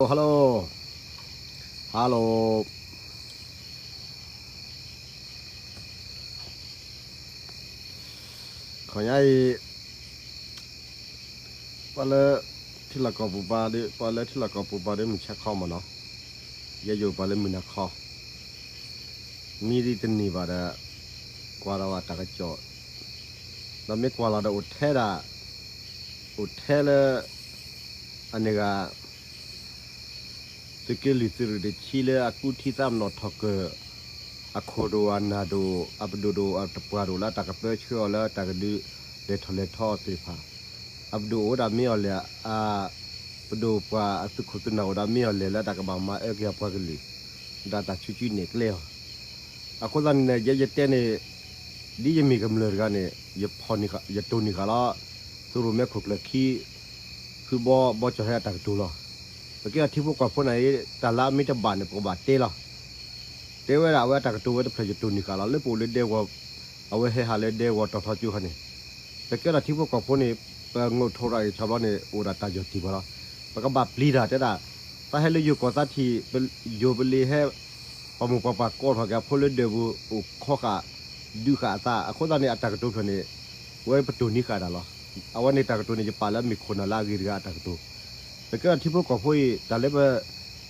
Hello, hello. ခီညါအံၤ ပှၤလၢထံလီၢ်ကီၢ်ပူၤပၤဒီး ပှၤလၢထံလီၢ်ကီၢ်ပူၤပၤဒီး မုၢ်ဆါခီမ့ၢ်နီၤ, ယဲယိာ်ပှၤလၢမုၢ်နၤခီ, မံဒ်တနံၤဘၣ်ဒီး ကွၢ်ဒီးဝဲတၢ်ကစီၣ်, ဒီးမ့ၢ်ကွၢ်လီၤဒီးအိၣ်ထဲဒၣ်, အိၣ်ထဲလၢ အန့ၣ်ဂၤ သုးက့လွံၢ်သုးရ့ၣ်တဆံလၢအကူထံသးပနီၣ်ထီၣ်ကၢၢ် အခိၣ်ဒိၣ်အနၢ်ဒိၣ် အပဒိၣ်ဒိၣ်အတပှၢ်ဒိၣ်လၢတၢ်ကပၢဆှၢအီၤလၢတၢ်ကဒုး လဲၤထီၣ်လဲၤထီအီၤသ့ၣ်တဖၣ်, အပဒိၣ်အိၣ်ဒၣ်မ့ၢ်အီၤလဲၣ်, အပဒိၣ်ပှၤအသုးခိၣ်သုးနၢ်အိၣ်ဒၣ်မ့ၢ်အီၤလဲၣ်လၢတၢ်ကဘၣ်မၤအၢက့ၤအပှၤကလုာ်, ဒၣ်တၢ်ဆူကၠံနဲၣ်ကျဲအီၤ အဃိသတးန့ၣ် ယဲယတဲန့ၣ် ဒ်ယမ့ၢ်ကမျၢၢ်တဂၤန့ၣ် ယဖီၣ်န့ၢ်ဃာ် ယတိၢ်န့ၢ်ဃာ်လီၤ, သုးရိၣ်မဲခိၣ်ကျၢၢ်ခံ ဖုဘီဘီကၠီၣ်ဟဲအတၢ်ကတိၤလီၤ. ပကဲထီၣ်ထံဖိကီၢ်ဖိန့ၣ် တၢ်လၢအမ့ၢ်တဘၣ်န့ၣ် ပကဘၣ်တဲလီၤ. တဲဝဲဒၣ်အဝဲအတၢ်ကတိၤဝဲတဖျၢၣ်ယတိၢ်န့ၢ်ဃာ်လီၤ လၢပအိၣ်လၢဒဲကဝီၤ, အဝဲဟဲဟးလၢဒဲကဝီၤတီၤထီကၠိခါန့ၣ်, ပကဲထီၣ်ထံဖိကီၢ်ဖိန့ၣ် ပငိၢ်ထိၣ်ရၣ်အံၤဆီဘျီန့ၣ် အိၣ်ဒၣ်တၢ်ယီၢ်တံၢ်ပှၤလီၤ. ပကဘၣ်ပျံၤတၢ်တဲဒၣ်, သးဟဲလၢယိၤကီၢ်သးထံၣ်, ယိၤပလံၤဟဲ, ပမိၢ်ပပၢ်ကိးထီၣ်က့ၤအဖိလၢဒၢးပူၤ အိၣ်ခီဃာ်, ဒုးဃာ်အသး အဃိသတးန့ၣ် အတၢ်ကတိၤဖျၢၣ်န့ၣ် ဝဲပတိၢ်န့ၢ်ဃာ်ဒၣ်လီၤ. အဝဲန့ၣ်တၢ်ကတိၤန့ၣ် ယပာ်လၢအမ့ၢ်ခိၣ်နၢ်လၢအဂ့ၤတဂၤအတၢ်ကတိၤ, ပကဲထီၣ်ထံဖိကီၢ်ဖိအံၤ တၢ်လၢပ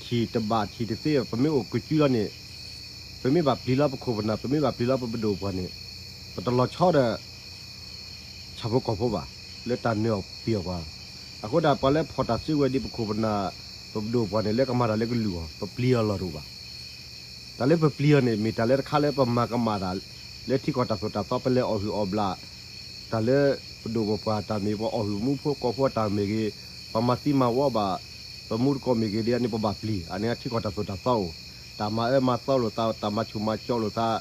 ထံၣ်တဘၣ်ထံၣ်တသ့ ပမ့ၢ်အိၣ်ကစုလီၤန့ၣ်, ပမ့ၢ်ဘၣ်ပျံၤလီၤပခိၣ်ပနၢ် ပမ့ၢ်ဘၣ်ပျံၤလီၤပပဒိၣ်ပှၤန့ၣ်, ပတလီၤဆီဒီး ဆၣ်ဖိကီၢ်ဖိဘၣ်, လၢတၢ်နၢၤအီၤပျံၤအီၤပှၤ, အဃိဒၣ်ပှၤလၢဖီၣ်တၢ်စုကဝဲၤဒ်ပခိၣ်ပနၢ် ပပဒိၣ်ပှၤန့ၣ် လၢကမၤတၢ်လၢကလုာ်အဂီၢ် ပပျံၤအီၤလီၢ်တအိၣ်ဘၣ်. တၢ်လၢပပျံၤအီၤန့ၣ် မ့ၢ်တၢ်လၢတခါလၢပမၤကမၣ်တၢ် လၢထံကီၢ်တၢ်သိၣ်တၢ်သီ ပလဲၤအီၣ်ဟုၣ်အီၣ်ဘျၣ်, တၢ်လၢပဒိၣ်ပပှၢ်တၢ်မ့ၢ် ပအီၣ်ဟုၣ်မူဖိကီၢ်ဖိအတၢ်မ့ၢ်ဂ့ၤ, ပှၤမၤသံမၤဝီဘၣ် ပမူတကိးမ့ၢ်ဂ့ၤဒ်အန့ၣ် ပဘၣ်ပျံၤ, အန့ၣ်ထံကီၢ်တၢ်သိၣ်တၢ်သီအိၣ်, တၢ်မၤအၢမၤသီလိာ်သး, တၢ်မၤဆူၣ်မၤကၠီလိာ်သး,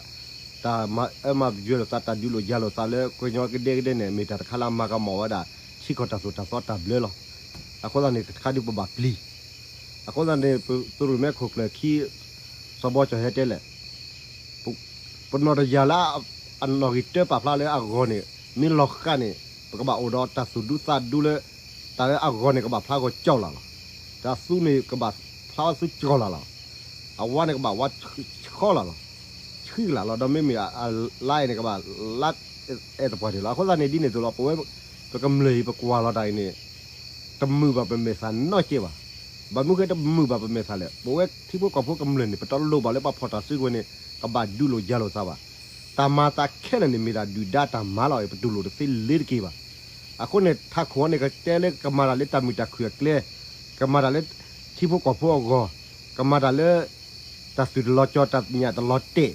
တၢ်မၤအၢမၤပယွဲလိာ်သး, တၢ်ဒုးလိာ်ယၤလိာ်သးလၢကညီကဒဲကဒဲန့ၣ် မ့ၢ်တၢ်တခါလၢအမၤကမၣ်ဝဲဒၣ် ထံကီၢ်တၢ်သိၣ်တၢ်သီတၢ်ဘျၢလီၤ. အဃိသတးန့ၣ် တခါဒုးပဘၣ်ပျံၤ, အဃိသတးန့ၣ် သုးရိၣ်မဲခိၣ်ကျၢၢ်ခံ စီၤဘီကၠီၣ်ဟဲတဲလဲၣ်, ပနီၢ်တယၢ်လၢအနီၣ်ဂံၢ်တၢပာ်ဖျါလၢအဂီၢ်န့ၣ် မ့ၢ်လီၤဃာ်န့ၣ် ပကဘၣ်အိၣ်ဒီးတၢ်သူၣ်ဒူသးဒူလၢ တၢ်လၢအဂီၢ်န့ၣ် ကဘၣ်ဖျါဂီၤကၠီၣ်လၢ်လီၤ. တၢ်သူန့ၣ် ကဘၣ်ဖျါဝဲသူကၠီၣ်လၢ်လီၤ. အဝါန့ၣ်ကဘၣ်ဝါဆှီလၢ်လီၤ, ဆှံကလၢ်လီၤ. ဒီးမ့မ့ၢ်အလါအံၤန့ၣ် ကဘၣ်လါအဲၣ်သပှၢ်တ့ၢ်လီၤ. အဃိသတးန့ၣ် ဒ်န့ၣ်အသိးလီၤ ပဝဲ ပကမျၢၢ်အံၤ ပကွၢ်လီၤတၢ်အံၤန့ၣ် တမုာ်ဘၣ်ပမဲာ်သၣ်နီတစဲးဘၣ်. ဘၣ်မနုၤဃိတမုာ်ဘၣ်ပမဲာ်သၣ်လဲၣ်. ပဝဲထံဖိကီၢ်ဖိကမျၢၢ်န့ၣ် ပတလိၣ်ဘၣ်လၢပှၤဖီၣ်တၢ်စုကဝဲၤန့ၣ် ကဘၣ်ဒုးလိာ်ယၤလိာ်သးဘၣ်. တၢ်မၤသးခဲလၢာ်န့ၣ် မ့ၢ်ဒၣ်ဒုၣ်ဒါတၢ်မၤလီၤ. ပတူၢ်လိာ်တသ့လၢတက့ၢ်ဘၣ်. အဃိန့ၣ် ထးခိၣ်အံၤန့ၣ် ကတဲလၢကမၤတၢ်လၢတၢ်မုာ်တၢ်ခုၣ်အကျဲ, ကမၤတၢ်လၢ ထံဖိကီၢ်ဖိအဂီၢ်, ကမၤတၢ်လၢ တၢ်သူၣ်တလီၤကၠီ တၢ်ညၣ်တလီၤတဲာ်.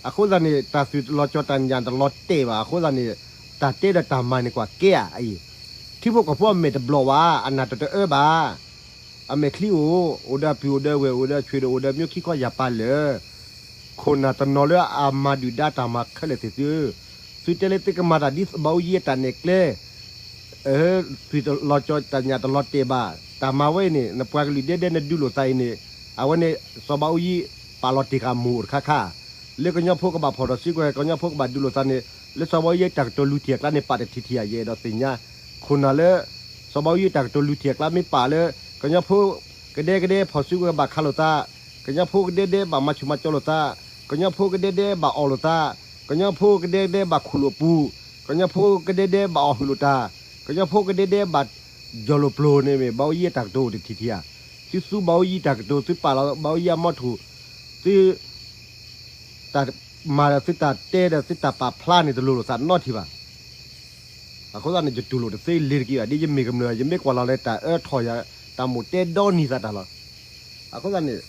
အဃိသတးန့ၣ် တၢ်သူၣ်တလီၤကၠီ တၢ်ညၣ်တလီၤတဲာ်ဘၣ်. အဃိသတးန့ၣ် တၢ်တဲဒီးတၢ်မၤန့ၣ် ကွၢ်ကဲဧါအံၤ, ထံဖိကီၢ်ဖိအမဲာ်တဘျီၣ်ဘၣ်, အနၢ်တတအၢဘၣ်. အမဲာ်ချံအိၣ်, အိၣ်ဒီးပုၢ်အိၣ်ဒီးဝဲၢ် အိၣ်ဒီးဆွေဒီး အိၣ်ဒီးမျိုးခံခီယာ်ပၤလၢာ်. ခိၣ်နၢ်တနီၤလၢအမၤဒုၣ်ဒါတၢ်မၤခဲလၢာ်သ့ၣ်သုဧၢ, သုတဲလၢသုကမၤတၢ်ဒ်စီၤဘးအူကၠံအတၢ်နဲၣ်ကျဲ သုတလီၤကၠီ တၢ်ညၣ်တလီၤတဲာ်ဘၣ်. တၢ်မၤဝဲအံၤန့ၣ် နပှၤကလုာ်ဒဲဒဲနဒုးလိာ်သးအံၤန့ၣ်, အဝဲန့ၣ် စီၤဘးအူကၠံ ပာ်လီၤတ့ၢ်ဃာ်မိၢ်တခါခါ, လၢကညီဖိကဘၣ်ဖီၣ်ထီၣ်စုကဝဲၤ ကညီဖိကဘၣ်ဒုးလိာ်သးန့ၣ် လၢစီၤဘးအူကၠံတၢ်ကတိၤလွံၢ်ထံၣ်အကျါန့ၣ် ပာ်တထံၣ်ထံၣ်ဧါ ယအဲၣ်ဒိးသ့ၣ်ညါ. ခိၣ်နၢ်လၢ စီၤဘးအူကၠံတၢ်ကတိၤလွံၢ်ထံၣ်အကျါမ့ၢ်ပာ်လၢ ကညီဖိကဒဲကဒဲဖီၣ်စုကဝဲၤဘၣ်ခးလိာ်သး, ကညီဖိကဒဲဒဲဘၣ်မၤဆူၣ်မၤကၠီလိာ်သး, ကညီဖိကဒဲဒဲဘၣ်အီၣ်လိာ်သး, ကညီဖိကဒဲကဒဲဘၣ်ခူၣ်လိာ်ပူၤ, ကညီဖိကဒဲဒဲဘၣ်အီၣ်ဟုၣ်လိာ်တၢ်, ကညီဖိကဒဲဒဲဘၣ်ယီၢ်လိာ်ပျိၤန့ၣ်မ့ၢ် ဘးအူကၠံအတၢ်ကတိၤအိၣ်တထံၣ်ထံၣ်ဧါ. သုသူဘးအူကၠံတၢ်ကတိၤ သုပာ်လီၤဘးအူကၠံအမီထိၣ်, သု တၢ်မၤဒီးသုတၢ်တဲဒီးသုတၢ်ပာ်ဖျါန့ၣ် တလိၤလိာ်သးနီတထံၣ်ဘၣ်. အဃိသတးန့ၣ် ယတူၢ်လိာ်တသ့လၢၤတက့ၢ်ဘၣ် ဒ်ယမ့ၢ်ကမျၢၢ် ယမ့ၢ်ကွၢ်လီၤလၢတၢ်အၢထီၣ်ယၤ တၢ်မိၣ်တဲဒီနံၤသးတၢ်လီၤ. အဃိသတးန့ၣ်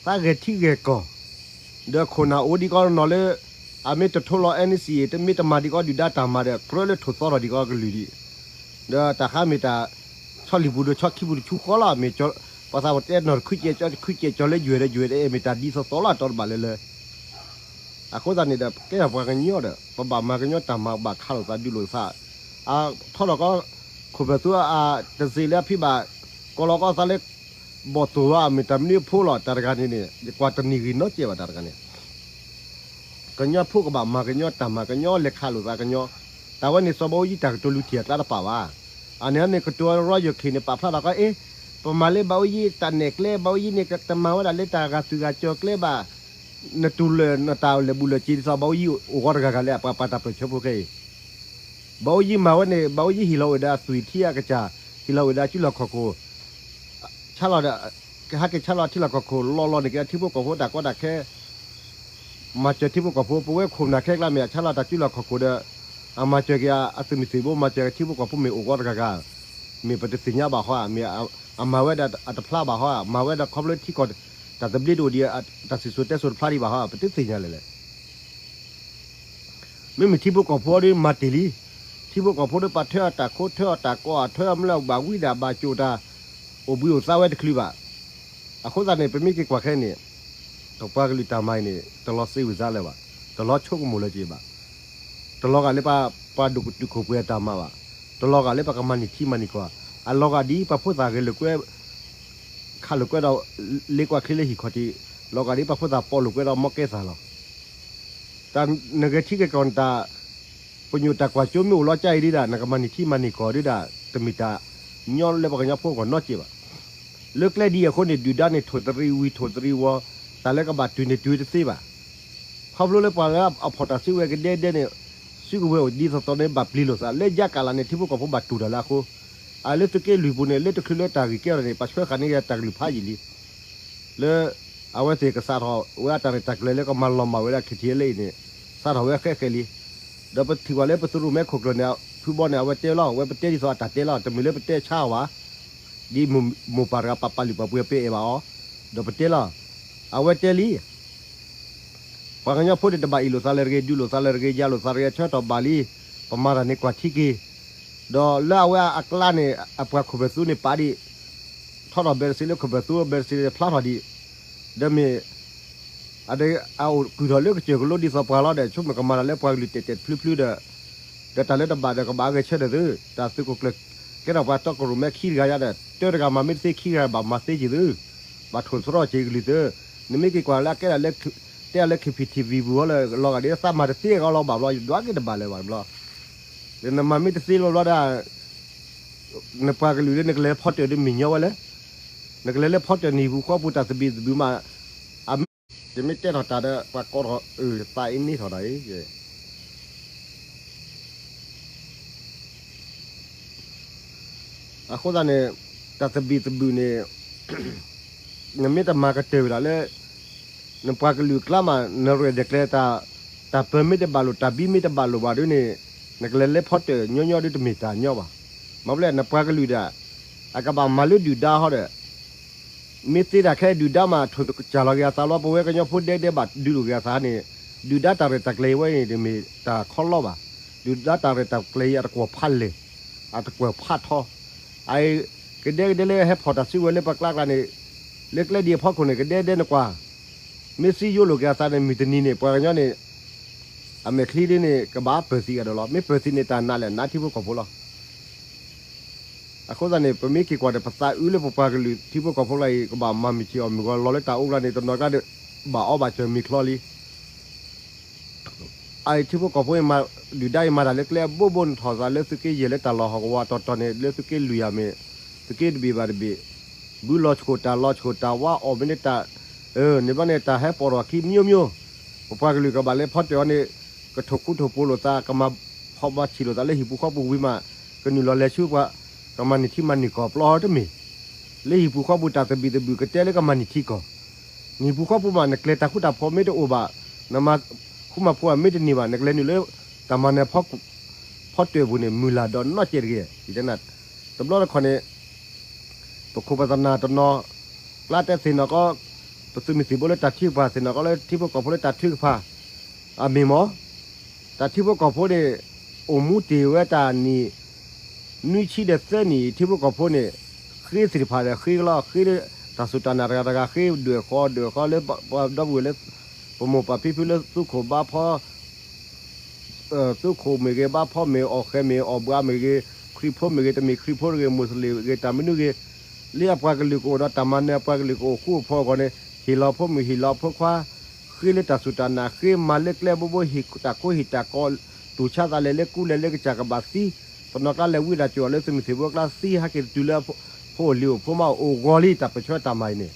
သးဂဲၤထံဂဲၤကီၢ် ဒီးခိၣ်နၢ်အိၣ်ဒံးကီးနီၤလၢ အမ့ၢ်တထိလီၤ NCA တမ့ၢ်တမၤဒံးကီးဒုၣ်ဒါတၢ်မၤဒီး ကြၢးလၢထိၣ်သီထီၣ်ဒံးကီးကလုာ်ဒံး, ဒီးတၢ်ခါမ့ၢ်တၢ် ဆီလံာ်ပူၤဒီးဆီခံပူၤတဆူဃီလီၤ. မ့ၢ်ပှၤသးပှၢ်တဲနီၣ်တခုကဲးကၠီတခုကဲးကၠီလၢယွဲၢ်ဒီးယွဲၢ်ဒီး အဲၣ်မ့ၢ်တၢ်ဒ်သိးသိးလီၤ တီတဘၣ်လၢလၢ အဃိသတးန့ၣ်ဒီး ကဲထီၣ်ပှၤကညီဒီး ပဘၣ်မၤကညီတၢ်မၤ ဘၣ်ခးလိာ်သးဒုးလိာ်သး, ထီထီၣ်ကီး ခိၣ်ဖျၢၣ်သူအတစ့လၢအဖံဘၣ် ကိးလီၤကီးသးလၢ ဘီၣ်သိၣ်အမ့ၢ်တၢ်မနုၤအဖိလီၤ တၢ်တဂၤန့ၣ်န့ၣ် ယကွၢ်တနံၤဂ့ၤနီတစဲးဘၣ် တၢ်တဂၤန့ၣ် ကညီဖိကဘၣ်မၤကညီတၢ်မၤ ကညီလဲၤခးလိာ်သးကညီ, တၢ်ဝဲန့ၣ် စီၤဘးအူကၠံတၢ်ကတိၤလွံၢ်ထံၣ်အကျါတပာ်ဘၣ်. အန့ၣ်န့ၣ် ကတိၤ Royal K န့ၣ် ပာ်ဖျါထီၣ်ကီး အ့ၣ် ပမၤလၢဘၣ်အိၣ်ယံၤတၢ်နဲၣ်ကျဲ ဘၣ်အိၣ်ယံၤန့ၣ် တမၤဝဲဒၣ်လၢတၢ်ဂာ်သူၣ်ဂာ်ကၠီၤကျဲဘၣ်, နတူၢ်လိာ်နတၢ်လဲၤဘူးလဲၤစ့ၤဒ်သိး ဘၣ်အိၣ်ယံၤအိၣ်ဂီၤတဂၤဂၤလၢအပှၤပာ်တၢ်ပၢၢ်ဆၢဖိခဲအံၤ, ဘၣ်အိၣ်ယံၤမၤဝဲန့ၣ် ဘၣ်အိၣ်ယံၤဟ့ၣ်လီၤအိၣ်ဒီးအသွံၣ်ထံအကစၢ်, ဟ့ၣ်လီၤအိၣ်ဒီးအစုလီၢ်ခီၣ်ခိၣ် ဆါလီၤဒီး ကဟဲက့ၤဆါလီၤအထံလီၢ်ခီၣ်ခိၣ် လီၤလီၤန့ၣ်က့ၤအထံဖိကီၢ်ဖိတၢ်ကီတၢ်ခဲ, မၤစၢၤထံဖိကီၢ်ဖိ ပဝဲခိၣ်နၢ်ခဲကျါမ့ၢ်အဆါလီၤတၢ်စုလီၢ်ခီၣ်ခိၣ်ဒီး အမၤစၢၤက့ၤအသုးမုၢ်သံၣ်ဘိ မၤစၢၤက့ၤထံဖိကီၢ်ဖိမ့ၢ်အိၣ်ဂီၤတဂၤဂၤ, မ့ၢ်ပတသ့ၣ်ညါဘၣ်ဃီဧါ, မ့ၢ်အမၤဝဲဒီးအတဖျါဘၣ်ဃီဧါ, မၤဝဲဒီးခီဖျိထံကီၢ်တၢ်သဘျ့တအိၣ်ဒံး တၢ်စံၣ်စိၤတဲစိၤတဖျါဒံးဘၣ်ဃီဧါ, ပတသ့ၣ်ညါလဲၣ်လဲၣ်. မ့မ့ၢ်ထံဖိကီၢ်ဖိဒီးမၤတ့ၢ်လံ, ထံဖိကီၢ်ဖိဒီးပာ်ထွဲအီၤတၢ်ခိ ထွဲအီၤတၢ်ကီ ထွဲအီၤမ့ၢ်လၢအဘၣ်ဝံဒၣ်ဘၣ်ကၠိၣ်တၢ် အိၣ်ဘှံးအိၣ်သါဝဲတချုးဘၣ်. အဃိသတးန့ၣ် ပမ့ၢ်က့ၤကွၢ်ခဲအံၤန့ၣ် ပပှၤကလုာ်တၢ်မၤအံၤန့ၣ် တလီၤစ့ဝံၤစါလၢၤဘၣ်, တလီၤဆိကမိၣ်လၢၤက့ၤဘၣ်, တလီၤဂာ်လၢပှၤဒိၣ်တုာ်ခိၣ်ပှဲၤအတၢ်မၤဘၣ်, တလီၤဂာ်လၢပှၤကမၤန့ၢ်ထံမၤန့ၢ်ကီၢ်, အလီၤဂာ်ဒ်ပှၤဖိသၣ်ဂဲၤလိာ်ကွဲ ခးလိာ်ကွဲဒီး လ့ကွၢ်ချ့လၢဟံၣ်ခီၣ်ထံး, လီၤဂာ်ဒ်ပှၤဖိသၣ်ပိာ်လိာ်ကွဲဒီးမီကဲသၣ်လီၤ. တၢ်နဂဲၤထံဂဲၤကီၢ်နတၢ် ပညိၣ်တၢ်ကွၢ်စိမ့ၢ်အိၣ်လီၤကါအံၤဒုဒၣ် နကမၤန့ၢ်ထံမၤန့ၢ်ကီၢ်ဒုဒၣ် တမ့ၢ်တၢ်ညီလၢပှၤကညီဖိအဂီၢ်နီတစဲးဘၣ်. လၢကျဲဒ်အံၤအဃိန့ၣ် ဒုၣ်ဒါန့ၣ်ထိၣ်သရံးဝံၤထိၣ်သရံးဝီၤ, တၢ်လၢကဘၣ်တုၤန့ၣ်တုၤတသ့ဘၣ်. ခီဖျိလၢပှၤလၢအဖီၣ်တၢ်စုကဝဲၤကဒဲကဒဲန့ၣ် စုကဝဲၤအိၣ်ဒ်သိးသိးန့ၣ် ဘၣ်ပျံၤလိာ်သး လၢယါကၢ်လၢ်န့ၣ် ထံဖိကီၢ်ဖိဘၣ်တူၢ်တၢ်လၢအဃိ, အလၢသုးက့လွံၢ်ပူၤန့ၣ် လၢတချုးလၢတၢ်ဂ့ၢ်ကဲထီၣ်န့ၣ် ပှၤဆှၢဃာ်န့ၢ်က့ၤတၢ်ကလုၢ်ဖးယံာ်လံ လၢ အဝဲသ့ၣ်ကစးထီၣ်ဝဲအတၢ်ရဲၣ်တၢ်ကျဲၤလၢကမၤလီၤမၢ်ဝဲဒၣ် ခ့ထံလၢအံၤန့ၣ် စးထီၣ်ဝဲဃဲဃဲလံ. ဒီးပထံၣ်ဝဲလၢပသုးရိၣ်မဲခိၣ်ကျၢၢ်န့ၣ် ဖုဘီန့ၣ် အဝဲတဲလီၤ, ဝဲပတဲဒ်သိးအတၢ်တဲလီၤ, တမ့ၢ်လၢပတဲဆါအီၤဘၣ်. ဒ်မိၢ်ပၢ်တဂၤပာ်ပာ်လုၢ်ပာ်ပှ့ၤပအဲၣ်ဘၣ်အီၤ, ဒီးပတဲလီၤ. အဝဲတဲလံ ပှၤကညီဖိန့ၣ်တဘၣ်အ့ၣ်လိာ်သးလၢၤတဂ့ၤ, ဒုးလိာ်သးလၢၤတဂ့ၤ, ယၤလိာ်သးတဂ့ၤ, ဆၢကတီၢ်ဘၣ်လံ, ပမၤတၢ်န့ၣ်ကွၢ်ထံက့ၤ. ဒီးလၢအဝဲအကျါန့ၣ် အပှၤခိၣ်ပသုးန့ၣ်ပာ်ဒံး, ထီထီၣ်ဘဲတစ့လၢခိၣ်ပသုး ဘဲတစ့ဖျါထီၣ်ဒံး, ဒီးမ့ၢ် အအိၣ်ကုၢ်ထီၣ်လၢကစၢၢ်ကလိဒ်သိးပှၤလီၤဒီး ဆိကမိၣ်ကမၤတၢ်လၢပှၤကလုာ်တဲာ်တဲာ်တဖျုဖျုဒီး, ဒီးတၢ်လၢတဘၣ်ဒီးကဘၣ်ဂဲၤဆၢထၢၣ်သု, တၢ်သုးခိၣ်ကျၢၢ် ကဲထီၣ်ပှၤတီကရိၣ်မဲခံတဂၤယါဒီး တၢတဂၤမၤမ့ၢ်တသ့ခံဂၤဘၣ်မၤသ့က့ၤသု, ဘၣ်ထိၣ်သတြီၣ်က့ၤကလုၢ်သု, နမ့ၢ်က့ၤကွၢ်လၢအကဲဒၣ်လၢ တဲဒၣ်လၢ ခ့ၣ်ဖံၣ်ထံၣ်ဝံၤပူၤဟီလၢ လီၤဂာ်ဒ်သးမၤတသ့အဂီၢ်လီၤဘၣ်ဘျီ ယဒွးက့ၤတဘၣ်လၢၤဘၣ်တဘျီ, ဒီးနမၤမ့ၢ်တသ့လီၤဘျီဒၣ် နပှၤကလုာ်လၢနကလဲၤဖီတၢၣ်ဒ်မ့ၢ်ညီဝဲလဲၣ်, နကလဲၤလၢဖီတၢၣ်နဟံၣ်ပူၤဃီပူၤတၢ်သဘံၣ်သဘုၣ်မး, အမ့ၢ် ယမ့ၢ်တဲထီၣ်တၢ်ဒီး ပှၤကိးထီၣ်အၢၣ်သးအ့န့ထီၣ်တၢ်အံၤ အဃိသတးန့ၣ် တၢ်သဘံၣ်သဘုၣ်န့ၣ် နမ့ၢ်တမၤကတၢၢ်ဝဲဒၣ်လၢ နပှၤကလုာ်ကျါမး နရဲၣ်ဒၢးကျဲၤ တၢ်ပၢၤမ့ၢ်တဘၣ်လိာ် တၢ်ဘံမ့ၢ်တဘၣ်လိာ်ဘၣ်ဒ်န့ၣ် နကလဲၤလၢဖီတၢၣ်ညီညီဒ်တမ့ၢ်တၢ်ညီဘၣ်. မ့ၢ်ဘျဲၣ် နပှၤကလုာ်ဒၣ် အကဘၣ်မၤလၢဒုၣ်ဒါဟီဒီး မ့ၢ်သ့တၢ်ခဲဒုၣ်ဒါမး ထိၣ်ကစၢ်လီၤက့ၤအသးလီၤ. ပဝဲကညီဖိဒဲကဒဲဘၣ်ဒုးလိာ်က့ၤအသးန့ၣ် ဒုၣ်ဒါတၢ်ရဲၣ်တၢ်ကျဲၤဝဲန့ၣ် တမ့ၢ်တၢ်ခီလီဘၣ်. ဒုၣ်ဒါတၢ်ရဲၣ်တၢ်ကျဲၤအံၤ အတကွီၢ်ဖးလဲၢ်, အတကွီၢ်ဖးထီ, အကဒဲကဒဲလၢဟဲဖီၣ်တၢ်စုကဝဲၤလၢပကျါကျါန့ၣ် လၢကျဲဒ်အဖီခိၣ်န့ၣ် ကဒဲကဒဲနကွၢ် မ့ၢ်သံယိလိာ်က့ၤအသးန့ၣ် မုၢ်တနံၤန့ၣ် ပှၤကညီန့ၣ် အမဲာ်ချံဒ်န့ၣ် ကဘၣ်ပၢၤသံဂၤဒီးလီၤ. မ့ၢ်ပၢၤသံန့ၣ် တၢ်နာ်လဲၣ် နာ်ထံဖိကီၢ်ဖိလီၤ. အဃိသတးန့ၣ် ပမ့ၢ်က့ၤကွၢ်ဒီး ပသးအုးလၢပပှၤကလုာ်ထံဖိကီၢ်ဖိလၢအံၤ ကဘၣ်မၤမုၢ်ဆ့ၣ်အီၣ်မုၢ်ဂီၤလီၤလၢတၢ်အိၣ်ကျါန့ၣ် တနီၤကျါဒီး ဘၣ်အီဘၣ်စၢၤမ့ၤချီလံ. အအံၤထံဖိကီၢ်ဖိအံၤမၤ ဒုၣ်ဒါအံၤမၤတၢ်လၢကျဲအဘိဘိ နထီၣ်သးလၢသုးက့ယဲၢ်လၢတၢ်လီၢ်ဟီၣ်ကဝီၤတီၤတီၤန့ၣ် လၢသုးက့လွံၢ်ယၤမ့ၢ် သုးက့တဘ့ၣ်ဘၣ်တဘ့ၣ် ဘုလီၤဆှိၣ်တၢ်လီၤဆှိၣ်တၢ်ဝါအီၣ်မ့ၢ်န့ၣ်တၢ် န့ၣ်ဘျီန့ၣ် တၢ်ဟဲပိာ်ထီၣ်ခံမျိုးမျိုး ပပှၤကလုာ်ကဘၣ်လဲၤဖီတၢၣ်အီၤန့ၣ် ကထိၣ်ဃူထိၣ်ဖိးလိာ်သး ကမၤဖီၣ်ဘၣ်ဆံးလိာ်သးလၢဟံၣ်ပူၤဃီပူၤဝံၤမး ကနုာ်လီၤလဲၤဆူပှၤ ကမၤန့ၢ်ထံမၤန့ၢ်ကီၢ်ပျီတမ့ၢ် လၢဟံၣ်ပူၤဃီပူၤတၢ်သဘံၣ်သဘုၣ်ကတဲလၢကမၤန့ၢ်ထံကီၢ် နဟံၣ်ပူၤဃီပူၤမး နကျဲၤတၢ်ဃူတၢ်ဖိးမ့ၢ်တအိၣ်ဘၣ် နမၤဃူမၤဖိးမ့ၢ်တန့ၢ်ဘၣ် နကလဲၤနုာ်လၢ တၢ်မၤနၢၤ ဖီတၢၣ်ပူၤန့ၣ် မုၢ်လၢ်ဒီးနီၢ်ကဲတဂ့ၤ တဘျီတခီၣ်န့ၣ် ပခိၣ်ပသနၢ်တနီၤ ကျါတဲသ့ၣ်နီၣ်ကီ ပသုးမုၢ်သံၣ်ဘိလၢတၢ်ထုကဖၣ်သ့ၣ်နီၣ်ကီလၢထံဖိကီၢ်ဖိလၢတၢ်ထုကဖၣ် အမ့ၢ်မ့ၢ် တၢ်ထံဖိကီၢ်ဖိန့ၣ် အိၣ်မူတ့ၢ်ဝဲတၢ်နံၣ် နွံဆံဒီးသၢနံၣ် ထံဖိကီၢ်ဖိန့ၣ် ဃ့သ့ၣ်တဖၣ်ဒီးဃ့ကလီ ဃ့လၢတၢ်စူၢ်တၢ်နာ်တဂၤတဂၤ ဃ့ဒွဲၣ်ဃီဒွဲၣ်ဃီလၢပဒီပုၢ်ဝဲၢ်လၢ ပမိၢ်ပၢ်ဖံဖုလၢသူခိၣ်ဘါဖီ သူခိၣ်မ့ၢ်ဂ့ၤ ဘါဖီမ့ၢ် အီၣ်ဃဲၤမ့ၢ် အီၣ်ဘှါမ့ၢ်ဂ့ၤ ခရံာ်ဖိမ့ၢ်ဂ့ၤ တမ့ၢ်ခရံာ်ဖိတဂ့ၤ မူးစလ့ၣ်ဂ့ၤ တၢ်မနုၤဂ့ၤ လၢအပှၤကလုာ်ကအိၣ်ဒီးတၢ်မၤနၢၤ အပှၤကလုာ်ကအိၣ်ဃူအိၣ်ဖိးအဂီၢ်န့ၣ် ဟ့ၣ်လီၤဖိမုၣ်ဟ့ၣ်လီၤဖိခွါ ဃ့လၢတၢ်စူၢ်တၢ်နာ် ဃ့မၤလၢကျဲဘိဘိ ဟ့ၣ်တၢ်ခိဟ့ၣ်တၢ်ကီ တူၢ်ဆါသးလဲၤလၢကူလဲၤလၢကစၢ်ကဘၣ်သံ တနီၤကျါလဲၤဝံဒၣ်ကၠိၤလၢသုးမုၢ်သံၣ်ဘိကျါသံ ဟဲက့ၤတတုၤလၢ ဖိအိၣ်လံၤအိၣ်ဖိမါအိၣ် အိၣ်ဂီၤလံ တၢ်ပၢၢ်ဆၢတၢ်မၤအံၤန့ၣ်,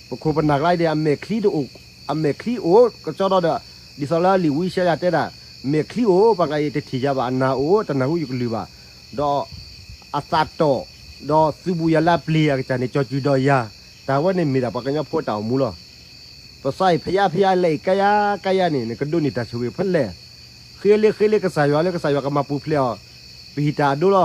ပခိၣ်ပနၢ်ကျါအံၤန့ၣ် အမဲာ်ချံတအိၣ်, အမဲာ်ချံအိၣ်ကစီဒီဒီး, ဒ်သိးလၢလံာ်ဝံရှါယၤတဲဒၣ်, မဲာ်ချံအိၣ် ပှၤဂၤအံၤတထံၣ်ယၤဘၣ် အနၢ်အိၣ် တနၢ်ဟူယကလုၢ်ဘၣ်, ဒီးအသးတီၣ်, ဒီးသုးဘူးယၤလၢအပျ့ၤအကစၢ်န့ၣ် ကၠီၤကုၢ်ဒီးယၤ, တၢ်ဝဲန့ၣ်မ့ၢ်ဒၣ်ပှၤကညီဖိတၢ်အိၣ်မူလီၤ. ပစးအံၤဖယါဖယါလဲၤအံၤကါယါကါယါန့ၣ် နကဒိးန့ၢ်တၢ်ဆိၣ်ဂ့ၤဖဲလဲၣ်, ဃ့လၢဃ့လၢကစၢ်ယွၤလၢကစၢ်ယွၤကမၤပူၤဖျဲးအီၤ, ပဟံးတၢ်အဒိလီၤ.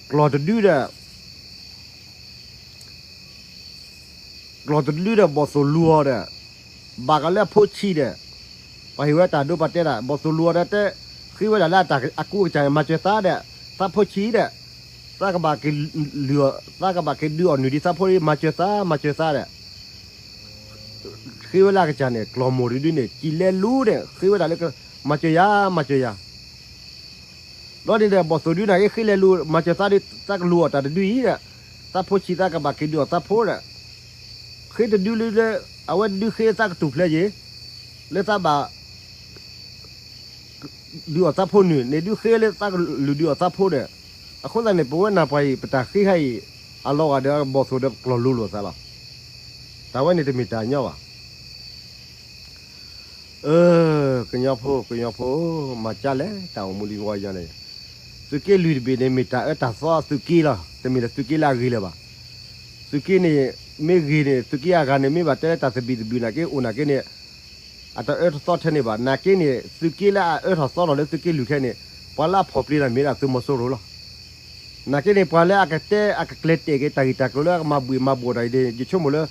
ကျီၢ်တဒုဒီး ကျီၢ်တဒုဒီးဘီၣ်သိၣ်လူၤအီၤဒီး, ဘၣ်ကလၢအဖိဆံးဒီး, ပှၤဟ့ၣ်ဝဲတၢ်ဒိပှၤတဲဒၣ် ဘီၣ်သိၣ်လူၤအီၤဒီးတဲ, ဃ့ဝဲဒၣ်လၢအကူအကစၢ်န့ၣ် မၤစၢၤသးဒီး, သးဖိဆံးဒီး, သးကဘၣ်က့ၤလုၢ်အီၤ, သးကဘၣ်က့ၤဒုးအီၣ်နုၢ်ဒံးသးဖိဒီး မၤစၢၤသး မၤစၢၤသးဒီး ဃ့ဝဲလၢအကစၢ်န့ၣ် ကျီၢ်မိၢ်တဒုန့ၣ် စံၣ်လဲၤလူၤန့ၣ် ဃ့ဝဲဒၣ်လၢ မၤစၢၤယၤ မၤစၢၤယၤ ဘျီန့ၣ်ဒီး ဘီၣ်သိၣ်ဒုန့ၣ်က့ ဃ့လဲၤလူၤ မၤစၢၤသးဒီး သးကလူၤအီၣ်တၢ်တဒုအံၤဒီး, သးဖိဆံးသးကဘၣ်က့ၤဒုးအီၣ်သးဖိဒီး, ဃ့တဒုလၢ အဝဲဒုးဃ့သးကတူၢ်ဖျဲးယ့ၤ, လၢသးဘၣ် ဒုးအီၣ်သးဖိနုၢ် န့ၣ်ဒုးဃ့လၢသးကလုၢ်ဒုးအီၣ်သးဖိဒီး, အဃိသတးန့ၣ် ပဝဲနၢ်ပှၤအံၤ ပတၢ်ဃ့ခါအံၤ အလီၤဂာ်ဒီးဘီၣ်သိၣ်ဒီးကျီၢ်လူၤလိာ်သးလီၤ. တၢ်ဝဲန့ၣ်တမ့ၢ်တၢ်ညီဘၣ်. အၢ, ကညီဖိ ကညီဖိ, မၤကၢ်လဲၣ် တၢ်အိၣ်မူလံဝီယီၤန့ၣ်, သုးက့လွံၢ်တဘ့ၣ်န့ၣ် မ့ၢ်တၢ်အၢတၢ်သီသုးက့လီၤ. တမ့ၢ်ဒီးသုးက့လၢအဂ့ၤလၢၤဘၣ်. သုးက့န့ၣ် မ့ၢ်ဂ့ၤန့ၣ် သုးက့အဂၤန့ၣ် မ့ၢ်ဘၣ်တဲလၢတၢ်သဘံၣ်သဘုၣ်နာ်က့ အိၣ်နာ်က့န့ၣ် အတအၢတသီထဲန့ၣ်ဘၣ်. နာ်က့န့ၣ် သုးက့လၢအအၢထီၣ်သီထီၣ်လၢသုးက့လွံၢ်ထဲန့ၣ် ပှၤလၢအဖီၣ်ပျ့ၤတၢ်မ့ၢ်ဒၣ်သုးမီၤစိရိၤလီၤ. နာ်က့န့ၣ် ပှၤလၢအကတဲ အကကျဲၤတဲာ်က့ၤတၢ်ဂ့ၢ်တၢ်ကျိၤလၢအကမၤဘှံးမၤဘှီးတၢ်အံၤန့ၣ် ယဆိကမိၣ်လၢ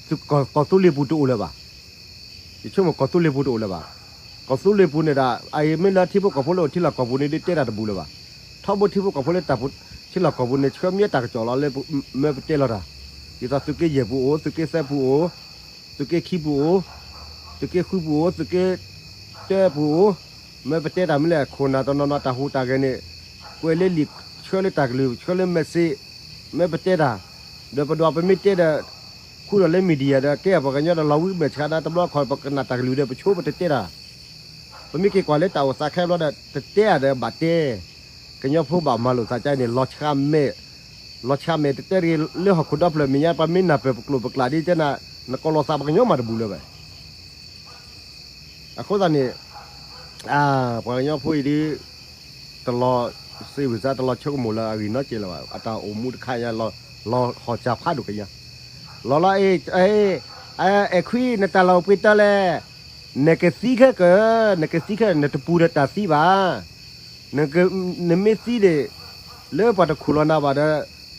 သုးကီၢ်သူလ့ၤပူၤတအိၣ်လၢၤဘၣ်. ယဆိကမိၣ်ကီၢ်သူလ့ၤပူၤတအိၣ်လၢၤဘၣ်. ကီၢ်သူလ့ၤပူၤန့ၣ်ဒၣ် အအံၤမ့ၢ်လၢထံဖိကီၢ်ဖိလၢအိၣ်ထံလီၢ်ကီၢ်ပူၤန့ၣ် ဒုးတဲတၢ်တဘူၣ်လၢၤဘၣ်. ထီဘိထံဖိကီၢ်ဖိလၢတၢ်ထံလီၢ်ကီၢ်ပူၤန့ၣ် ဆှၢမ့ၢ်တၢ်ကစီၣ်လီၤလၢ မၢပတဲလီၤတၢ်, ဒ်သိးသုးက့ယဲၢ်ပူၤအိၣ်, သုးက့သၢပူၤအိၣ်, သုးက့ခံပူၤအိၣ်, သုးက့ဃုပူၤအိၣ်, သုးက့တၢပူၤအိၣ်, မၢပတဲတၢ်မ့ၢ်လဲၣ် ခိၣ်နၢ်တနီၤနီၤတၢ်ဟူးတၢ်ဂဲၤန့ၣ် ကွဲးလၢလံာ် ဆှၢလၢတၢ်ကလုၢ် ဆှၢလၢ message မၢပတဲတၢ်, ဒီးပဒွးပမ့ၢ်တဲဒီး ခူၣ်ဒီးလၢ media ဒီး ကဲပှၤကညီဒီး လီၤဝံမဲာ်ဆှးဒၣ်တဘျီခီ ပကနၣ်တၢ်ကလုၢ်ဒီး ပဆိပတတဲတၢ်, ပမ့ၢ်က့ၤကွၢ်လၢတၢ်အိၣ်သးခဲဘျီဒီး တတဲအါဒီးဘၣ်တဲ, ကညီဖိဘၣ်မၤလိာ်သးကါန့ၣ် လီၤဆှးမဲာ်, လီၤဆှးမဲာ်တတဲတဂ့ၤ လၢဟီၣ်ခိၣ်ဒီဖျၢၣ်မဲာ်ညါ ပှၤမ့ၢ်နၢ်ပၢၢ်ပကျိာ်ပကျးဒ်တဲနၤ နကိးလီၤသးပှၤကညီမးတဘူၣ်လၢၤဘၣ်. အဃိသတးန့ၣ် ပှၤကညီဖိအံၤဒ် တလီၤစ့ဝံၤစါ တလီၤဆိကမိၣ်လၢအဂ့ၢ်နီတကဲလၢၤဘၣ်. အတၢ်အိၣ်မူတခါညါ လီၤဟီၣ်စၢ်ဖးဒိၣ်ကညါ, လီၤလီၤ အဲၣ်ခွံ နတၢ်လီၢ်အိၣ်ပှဲၤတၢ်လဲၣ်, နကသံခဲကၢ, နကသံခဲ နတပူၤဒီးတၢ်သံဘၣ်. နမ့ၢ်သံန့ၣ် လၢပှၤတခူၣ်လီၤနၤဘၣ်ဒီး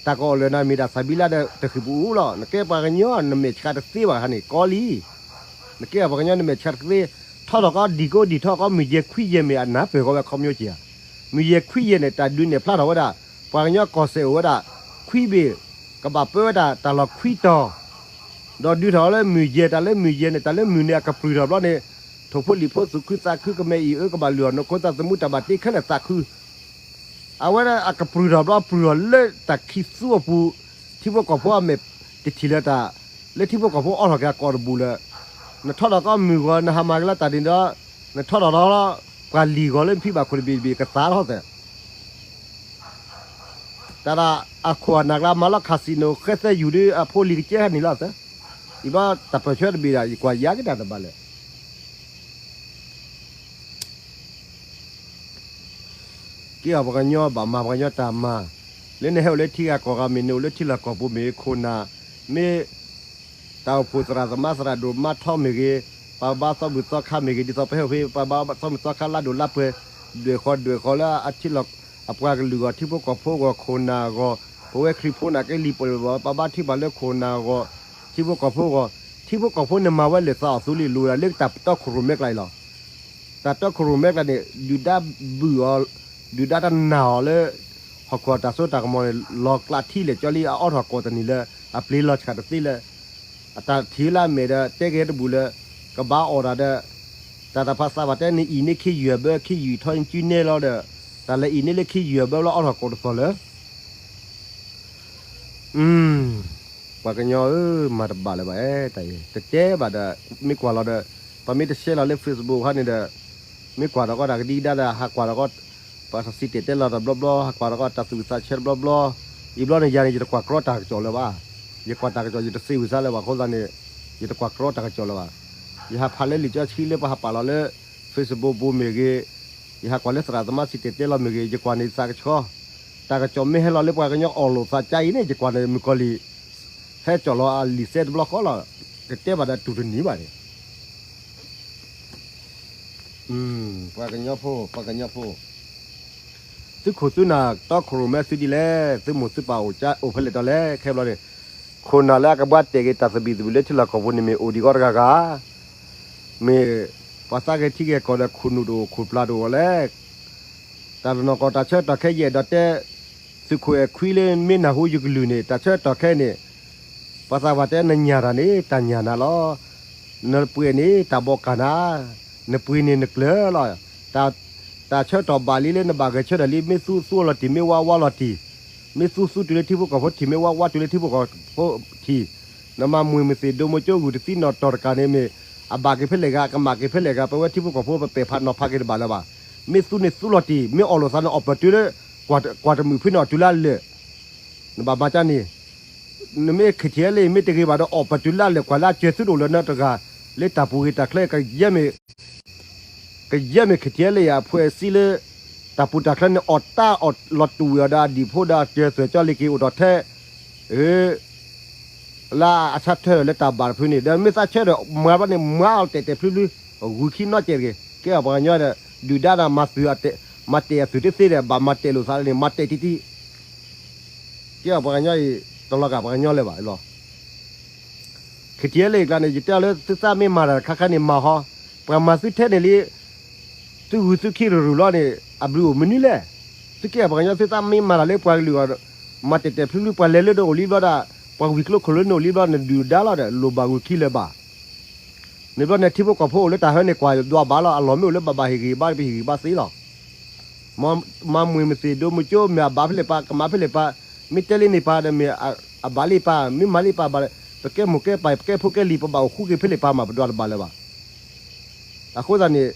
တၢ်ကအီၣ်လၢနၤမ့ၢ်ဒၣ်သးဘံလါဒီး တဃံၢ်ပူၤအူလီၤ. နကဲပှၤကညီ နမဲာ်ဆှးတသ့ဘၣ်ခါန့ၣ် ကီလံ. နကဲပှၤကညီနမဲာ်ဆှးတသ့, ထီထီၣ်ကီဒံၣ်ကိဒံၣ်ထီၣ်ကီ မုၢ်ယဲၢ်ခွံယဲၢ်မ့ၢ်အနၢ်ပၢၢ် ကီဝဲခီပညီက့ၤဧါ. မုၢ်ယဲၢ်ခွံယဲၢ်န့ၣ် တၢ်ဒုးနဲၣ်ဖျါထီၣ်ဝဲဒၣ် ပှၤကညီကီၢ်စဲၣ်အိၣ်ဝဲဒၣ် ခွံဘ့ၣ်, ကဘၣ်ပၢဝဲဒၣ်တၢ်လီၢ်ခွံတီၤ, ဒီးဒုးထီၣ်လၢမုၢ်ယဲၢ် တၢ်လၢမုၢ်ယဲၢ်န့ၣ် တၢ်လၢမုၢ်န့ၣ် အကပြုၢ်ထီၣ်ဘျီန့ၣ် ထိၣ်ဖိလံာ်ဖိသူၣ်ခုသးခု ကမဲအံၤအၢ ကဘၣ်လုၢ်အီၣ်နီၢ်ခိသးသမူ တၢ်ဘၣ်တ့ခဲလၢာ်သးခု အဝဲဒၣ်အကပြုၢ်ထီၣ်ဘျီ ပြုၢ်ထီၣ်လၢတၢ်ခံသူအပူၤ, ထံဖိကီၢ်ဖိအမဲာ်တထံၣ်လၢတၢ်, လၢထံဖိကီၢ်ဖိအီထီၣ်က့ၤအကိာ်တဘူၣ်လၢၤ. နထီထီၣ်ကီမုၢ်ဂီၤ နဟးမၤကလၢတၢ်ဒ်ဒီး, နထီထီၣ်ဒီး ပှၤလံၢ်ဂီၤလၢနဖံဘၣ်ခိၣ်တဘ့ၣ်တဘ့ၣ်ကသါထီၣ်သဲး တၢ်ဒၣ်အခိၣ်အနၢ်ကျါမၤလီၤ casino ဃဲသဲယူၤဒီး အဖိလံၤကကဲဟဲနုာ်လီၤသဲး, အံၤဘျီတၢ်ပၢၢ်ဆၢတဘ့ၣ်ဒၣ် ယကွၢ်ယါက့ၤတၢ်တဘၣ်လဲၣ်. က့ၤအီၤပှၤကညီဘၣ်မၤပှၤကညီတၢ်မၤ, လၢနဟဲအိၣ်လၢထံဂၤကီၢ်ဂၤ မ့ၢ်နအိၣ်လၢထံလီၢ်ကီၢ်ပူၤ မ့ၢ်ခိၣ်နၢ်, မ့ၢ်တၢ်အိၣ်ဖှိၣ်သရၣ်သမါသရၣ်ဒိၣ်မါထီမ့ၢ်ဂ့ၤ, ပှၤဘါသီဘူၣ်သီခါမ့ၢ်ဂ့ၤ, ဒ်သိးပဟဲအိၣ်ဖဲ ပှၤဘါသီဘူၣ်သီခါလါဒိၣ်လါပှဲၤ, ဒွဲၣ်ဃီဒွဲၣ်ဃီလၢအထံလီၢ် အပှၤကလုာ်ဂီၢ် ထံဖိကီၢ်ဖိဂီၢ် ခိၣ်နၢ်ဂီၢ်, ပဝဲခရံာ်ဖိနာ်က့လံာ်ပှဲၤဘၣ် ပှၤဘါထုကဖၣ်လၢခိၣ်နၢ်ဂီၢ်, ထံဖိကီၢ်ဖိဂီၢ်, ထံဖိကီၢ်ဖိန့ၣ်မၤဝဲလဲၤသးအီၣ်သူလ့ၤလိၤဒၣ်လၢတၢ်တီခိၣ်ရိၣ်မဲကျါအံၤလီၤ. တၢ်တီခိၣ်ရိၣ်မဲကျါန့ၣ် ဒုၣ်ဒါဘုၣ်အီၤ, ဒုၣ်ဒါတနာ်အီၤလၢ ဟီၣ်ခိၣ်တၢ်စိတၢ်ကမီၤန့ၣ် လီၤကျးထံလဲၣ်ကၠီလံ အအီထီၣ်ကိးတနံၤလၢ အပျ့ၤလီၤဆှးတသ့လၢ အတၢ်ထံၣ်လၢအမဲာ်ဒီး တဲက့ၤတဘူၣ်လၢ ကဘၣ်အီၣ်တၢ်ဒီး တၢ်တၢ်ဖးသးဘၣ်တဲ နအံၤန့ၢ်ခ့ယုၢ်အဘၢ ခ့ယုၢ်ထီကၠူနဲလီၤဒီး တၢ်လၢအံၤန့ၢ်လၢခ့ယုၢ်အဘၢလၢအီထီၣ်ကိးတသီၣ်လၢ ပှၤကညီဧၢ, မၤတဘၣ်လၢၤဘၣ်, တၢ်အံၤ တတဲဘၣ်ဒီး မ့ၢ်ကွၢ်လီၤဒီး ပမ့ၢ်တရှဲလီၤလၢ Facebook ခါန့ၣ်ဒီး မ့ၢ်ကွၢ်ဒီးကီတၢ်ကဒံကဒါဒီး ဟးကွၢ်ဒီးကီ ပှၤစံၣ်တဲၤတဲလီၤတဘျီဘျီ ဟးကွၢ်ဒီးကီတၢ်သူၣ်ဝံၣ်သးဆၢတဘျီဘျီ, အံၤဘျီန့ၣ် ယၤန့ၣ် ယတကွၢ်ကြီတၢ်ကစီၣ်လၢၤဘၣ်. ယကွၢ်တၢ်ကစီၣ် ယတစံးဝံၤစါလၢၤဘၣ်အဃိသတးန့ၣ် ယတကွၢ်ကြီတၢ်ကစီၣ်လၢၤဘၣ်. ယဟးဖးလၢလံာ်စီဆှံလၢပှၤဟးပာ်လီၤလၢ Facebook ပူၤမ့ၢ်ဂ့ၤ, ယဟးကွၢ်လၢသရၣ်သမါစံၣ်တဲၤတဲလီၤမ့ၢ်ဂ့ၤ ယကွၢ်န့ၣ်သးကဆှီ, တၢ်ကစီၣ်မ့ၢ်ဟဲလီၤလၢပှၤကညီအီၣ်လိာ်သးကါအံၤန့ၣ် ယကွၢ်န့ၣ်မုၣ်ကီၤလံၢ် ဟဲကၠီၣ်လီၤအလံာ်စဲတဘျီဃီလီၤ. ကတဲဘၣ်ဒီးတူၢ်တနံၤဘၣ်န့ၣ် ပှၤကညီဖိ ပှၤကညီဖိ, သုခိၣ်သုနၢ်တီခိၣ်ရိၣ်မဲသုဒ်လဲၣ်, သုမိၢ်သုပၢ်အိၣ်ဖဲလဲၣ်တီလဲၣ်, ခဲဘျီန့ၣ် ခိၣ်နၢ်လၢအကဘှါတဲာ်က့ၤတၢ်သဘံၣ်သဘုၣ်လၢထံလီၢ်ကီၢ်ပူၤန့ၣ်မ့ၢ်အိၣ်ဒံးဂီၢ်တဂၤဂၤ, မ့ၢ်ပှၤသးဂဲၤထံဂဲၤကီၢ်ဒီး ခိၣ်နူာ်တအိၣ်ခိၣ်ပျၢ်တအိၣ်လဲၣ်. တၢ်တနီၤကီၢ်တၢ်ဆၢကတီၢ်ခဲယအဲၣ်ဒိးတဲ သုးခိၣ်အဲၣ်ခွံလၢမ့ၢ်နၢ်ဟူယကလုၢ်န့ၣ် တၢ်ဆၢကတီၢ်ခဲအံၤန့ၣ် ပှၤသးပှၢ်တဲနညၣ်တၢ်န့ၣ် တၢ်ညၣ်နၤလီၤ. နပှ့ၤန့ၣ် တၢ်ဘီကၢ်နၤ, နပှ့ၤန့ၣ်နကျၢၤလီၤ. တၢ်ဆၢကတီၢ်ဘၣ်လံလၢနဘၣ်ဂဲၤဆၢထၢၣ်လံ မ့ၢ်သူသူလီၤတံၢ် မ့ၢ်ဝါဝါလီၤတံၢ်, မ့ၢ်သူသူတုၤလၢထံဖိကီၢ်ဖိထံၣ် မ့ၢ်ဝါဝါတုၤလၢထံဖိကီၢ်ဖိထံၣ်, နမၤမွ့ၤမသ့ၣ်ဒိမိကၠိဂုၢ်တသံနီၣ်တီၢ်တကးန့ၣ်မ့ၢ် အဘၣ်က့ၤဖဲလဲၣ်ဂၤ ကမၣ်က့ၤဖဲလဲၣ်ဂၤ ပဝဲထံဖိကီၢ်ဖိ ပပဲာ်ဖးနီၤဖးက့ၤတဘၣ်လၢၤဘၣ်. မ့ၢ်သူန့ၣ်သူလီၤတံၢ် မ့ၢ်အီၣ်လိာ်သးန့ၣ် အီၣ်ပၢၢ်တုၤလၢ ကွၢ်တမုာ်ဖုန့ၣ် အီၣ်တုၤလၢအလၢာ် နဘၣ်မၤကၢန့ၣ်, နမ့ၢ် KTLA မ့ၢ်တဂ့ၤဘၣ်ဒီး အီၣ်ပၢၢ်တုၤလၢအလၢာ်ကွၢ်လၢအစၢၤသုတအိၣ်လၢၤနီတဂၤ, လၢတၢ်ပူၤဂ့ၤတၢ်ချၢ ကယဲၢ်မ့ၢ် ကယဲၢ်မ့ၢ် KTLA အဖှဲးစံလၢ တၢ်ပူၤတၢ်ချၢန့ၣ် အီၣ်တၢ်အီၣ်လီၤတူာ်ဝံၤအီၤဒီးအဒံၣ်ဖိဒီး အစၢၤသွဲၣ်ကၠီလ့ၤက့ၤအိၣ်ထီၣ်ထဲ လၢအဆၢထၢၣ်လၢတၢ်ဘၣ်တဖုန့ၣ် ဒီးမ့ၢ်သးဆၢဒီးမၤဘျီန့ၣ် မၤအီၤတဲာ်တဲာ်ဖျုဖျု, ဂုာ်ခံနီတစဲးတဂ့ၤ, ကဲအီၤပှၤကညီဒီး ဒုၣ်ဒါဒီးမၤသုး မၤတဲာ်အသုးတသ့ဒီး ဘၣ်မၤတဲာ်လိာ်သးန့ၣ် မၤတဲာ်တံၢ်တံၢ်, ကဲအီၤပှၤကညီအံၤ တလီၤဂာ်ပှၤကညီလၢၤဘၣ်လီၤ. KTLA အကျါန့ၣ် ယတဲအီၤလၢသုသးမ့ၢ်မၤတၢ်တခါခါန့ၣ်မၤဟီ, ပှၤမၤသုထဲန့ၣ်လံ သုဂုာ်သုခံရူၤရူၤလီၤန့ၣ် အဘျုးအိၣ်မနုၤလဲၣ်. သုကဲပှၤကညီသုသးမ့ၢ်မၤတၢ်လၢပှၤကလုာ်အဂီၢ်, မၤတဲာ်တဲာ်ဖျုဖျု ပှၤလဲၤလၢနအိၣ်လံဘျီဒၣ်, ပှၤဝံၤကျိခိၣ်လၢနအိၣ်လံဘျီ နဒုၣ်ဒါလီၤဒီး လိၣ်ဘၣ်ဂုာ်ခံလၢၤဘၣ်. န့ၣ်ဘျီန့ၣ် ထံဖိကီၢ်ဖိအိၣ်လၢတၢ်ဟၢန့ၣ် ကွၢ်ဒွးဘၣ်လီၤ, အလီၢ်မ့ၢ်အိၣ်လၢဘၣ်ဘၣ်ဟ့ၣ်ဂံၢ်ဘါ ပဟ့ၣ်ဂံၢ်ဘါသ့လီၤ. မၤမွ့ၤမသ့ၣ်ဒိမူကၠိ မ့ၢ်အဘၣ်ဖဲလဲၣ်ပၢ် ကမၤဖဲလဲၣ်ပၢ်, မ့ၢ်တဲလံန့ၣ်ပၢ်ဒီး မ့ၢ်အဘၣ်လံပၢ် မ့ၢ်မၤလံပၢ်ဘၣ်, ပကဲမိၢ်ကဲပၢ် ပကဲဖိကဲလံၤ ပဘၣ်အိၣ်ဃူက့ၤဖဲလဲၣ်ပၢ်မး ပဒွးတဘၣ်လၢၤဘၣ်. အဃိသတးန့ၣ်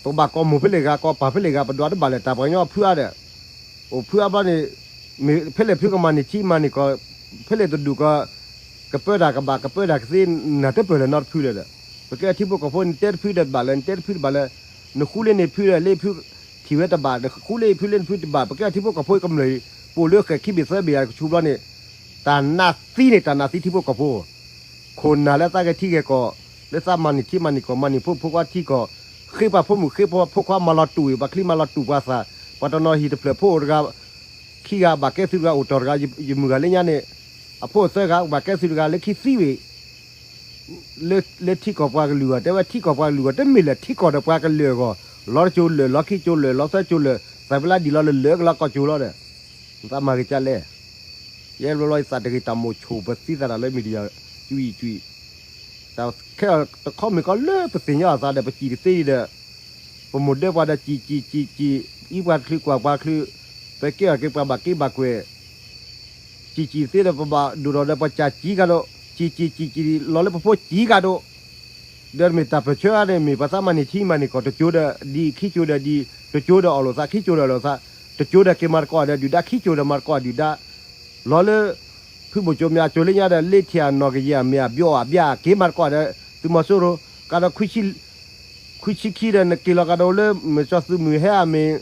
ပဘၣ်ကိးမိၢ်ဖဲလဲၣ်ဂၤ ကိးပၢ်ဖဲလဲၣ်ဂၤ ပဒွးတဘၣ်လၢၤ တၢ်ပှၤကညီဖုအါဒီး အိၣ်ဖုအါဘျီန့ၣ် မ့ၢ်ဖဲလဲၣ်ဖုကမၤန့ၢ်ထံမၤန့ၢ်ကီၢ်, ဖဲလဲၣ်တဒူၣ်ကီၢ်, ကပၢတၢ်ကဘၣ် ကပၢတၢ်ကသ့ နတပၢၢ်လၢၤနီတဖုလၢၤဒီး, ပကဲထံဖိကီၢ်ဖိ နတဲတဖုဒီးတဘၣ်လၢၤ နတဲတဖုတဘၣ်လၢၤ, နဃူလၢန့ၣ်ဖုဒီးလၢဖုထံၣ်ဝဲတဘၣ်, နဃူလၢဖုလၢနဖုတဘၣ်, ပကဲထံဖိကီၢ်ဖိကမျၢၢ်အံၤ ပအိၣ်လၢဃဲၣ်ခံဘ့ၣ်သၢဘ့ၣ်အကဆူးဘျီန့ၣ်, တၢ်နးသံန့ၣ် တၢ်နးသံထံဖိကီၢ်ဖိ ခိၣ်နၢ်လၢသးဂဲၤထံဂဲၤကီၢ်, လၢသးမၤန့ၢ်ထံမၤန့ၢ်ကီၢ် မၤန့ၢ်ဖိဖိခွါထံကီၢ်, ဃ့ပှၤဖိမုၣ်ဃ့ပှၤဖိခွါ မၤလီၤတူာ်ဝံၤ ပှၤချံမၤလီၤတူာ်ပှၤသး, ပှၤတနီၤဟံၣ်တဖျၢၣ်ဖိအိၣ်တဂၤ, ခံဂၤဘၣ်ကဲသုးတဂၤ အိၣ်တီၢ်တဂၤ, ယမုၢ်ဂၤလၢညါန့ၣ်, အဖိသၢဂၤ ဘၣ်ကဲသုးတဂၤ လၢခံသံဝံၤ လၢထံကီၢ်ပှၤကလုာ်အဂီၢ် တဲဝဲထံကီၢ်ပှၤကလုာ်အဂီၢ် တမ့ၢ်လၢထံကီၢ်ဒီးပှၤကလုာ်အဂီၢ်, လီၤတကၠိလၢာ် လီၤခံကၠိလၢာ် လီၤသၢကၠိလၢာ်, သးပလၢဒံးလီၤလၢာ်လၢာ်ကလီကီၢ်ကၠိလီၤဒီး, သးမၤဂ့ၤကၢ်လဲၣ်. ယဲဘျီဘျီယသးတဂ့ၤတၢ်မိၣ်ဆိၣ် ပသံသးတၢ်လၢ media ကွံာ်ကွံာ်, တၢ်ခဲအံၤတခီမ့ၢ်ကီလၢပသ့ၣ်ညါအသးဒီး ပစံၣ်တသ့ဒီး, ပမိၢ်ဒၢပှၤဒီးစံၣ်စံၣ်စံၣ်စံၣ်, အံပှၤတချုးကွၢ်ပှၤချုး, ပကဲအီၤက့ၤပှၤဘၣ်က့ဘၣ်ကွဲၢ် စံၣ်စံၣ်သ့ဒီး ပဘၣ်ဒိၣ်ထီၣ်ဒီးပစံၣ်စံၣ်ကဒီး, စံၣ်စံၣ်စံၣ်စံၣ်လီၤလၢပဖိစံၣ်ကဒီး, ဒီးမ့ၢ်တၢ်ပၢၢ်ဆၢအါန့ၣ် မ့ၢ်ပှၤသးမၤန့ၢ်ထံမၤန့ၢ်ကီၢ် တကၠိဒီးဒံး ခံကၠိဒီးဒံး, တကၠိဒီးအီၣ်လိာ်သး ခံကၠိဒီးအီၣ်လိာ်သး, တကၠိဒီးက့ၤမၤသကိးဒီးဒုၣ်ဒါ ခံကၠိဒီးမၤသကိးဒုၣ်ဒါ, လီၤလၢ ဖုဘိၣ်ကၠိမ့ၢ်အကၠိလၢညါဒီး လ့ထံၣ်အနီၢ်ကယဲၢ် မ့ၢ်အဘျီအဘျါက့ၤမၤသကိးဒီး သုးမီၤစိရိၤ, ကဒီး ခွံဆံခံဒီး နက့ၤလီၤကဒီးလၢ မ့ၢ်စီၤသုးမုၢ်ဟဲဧါ မ့ၢ်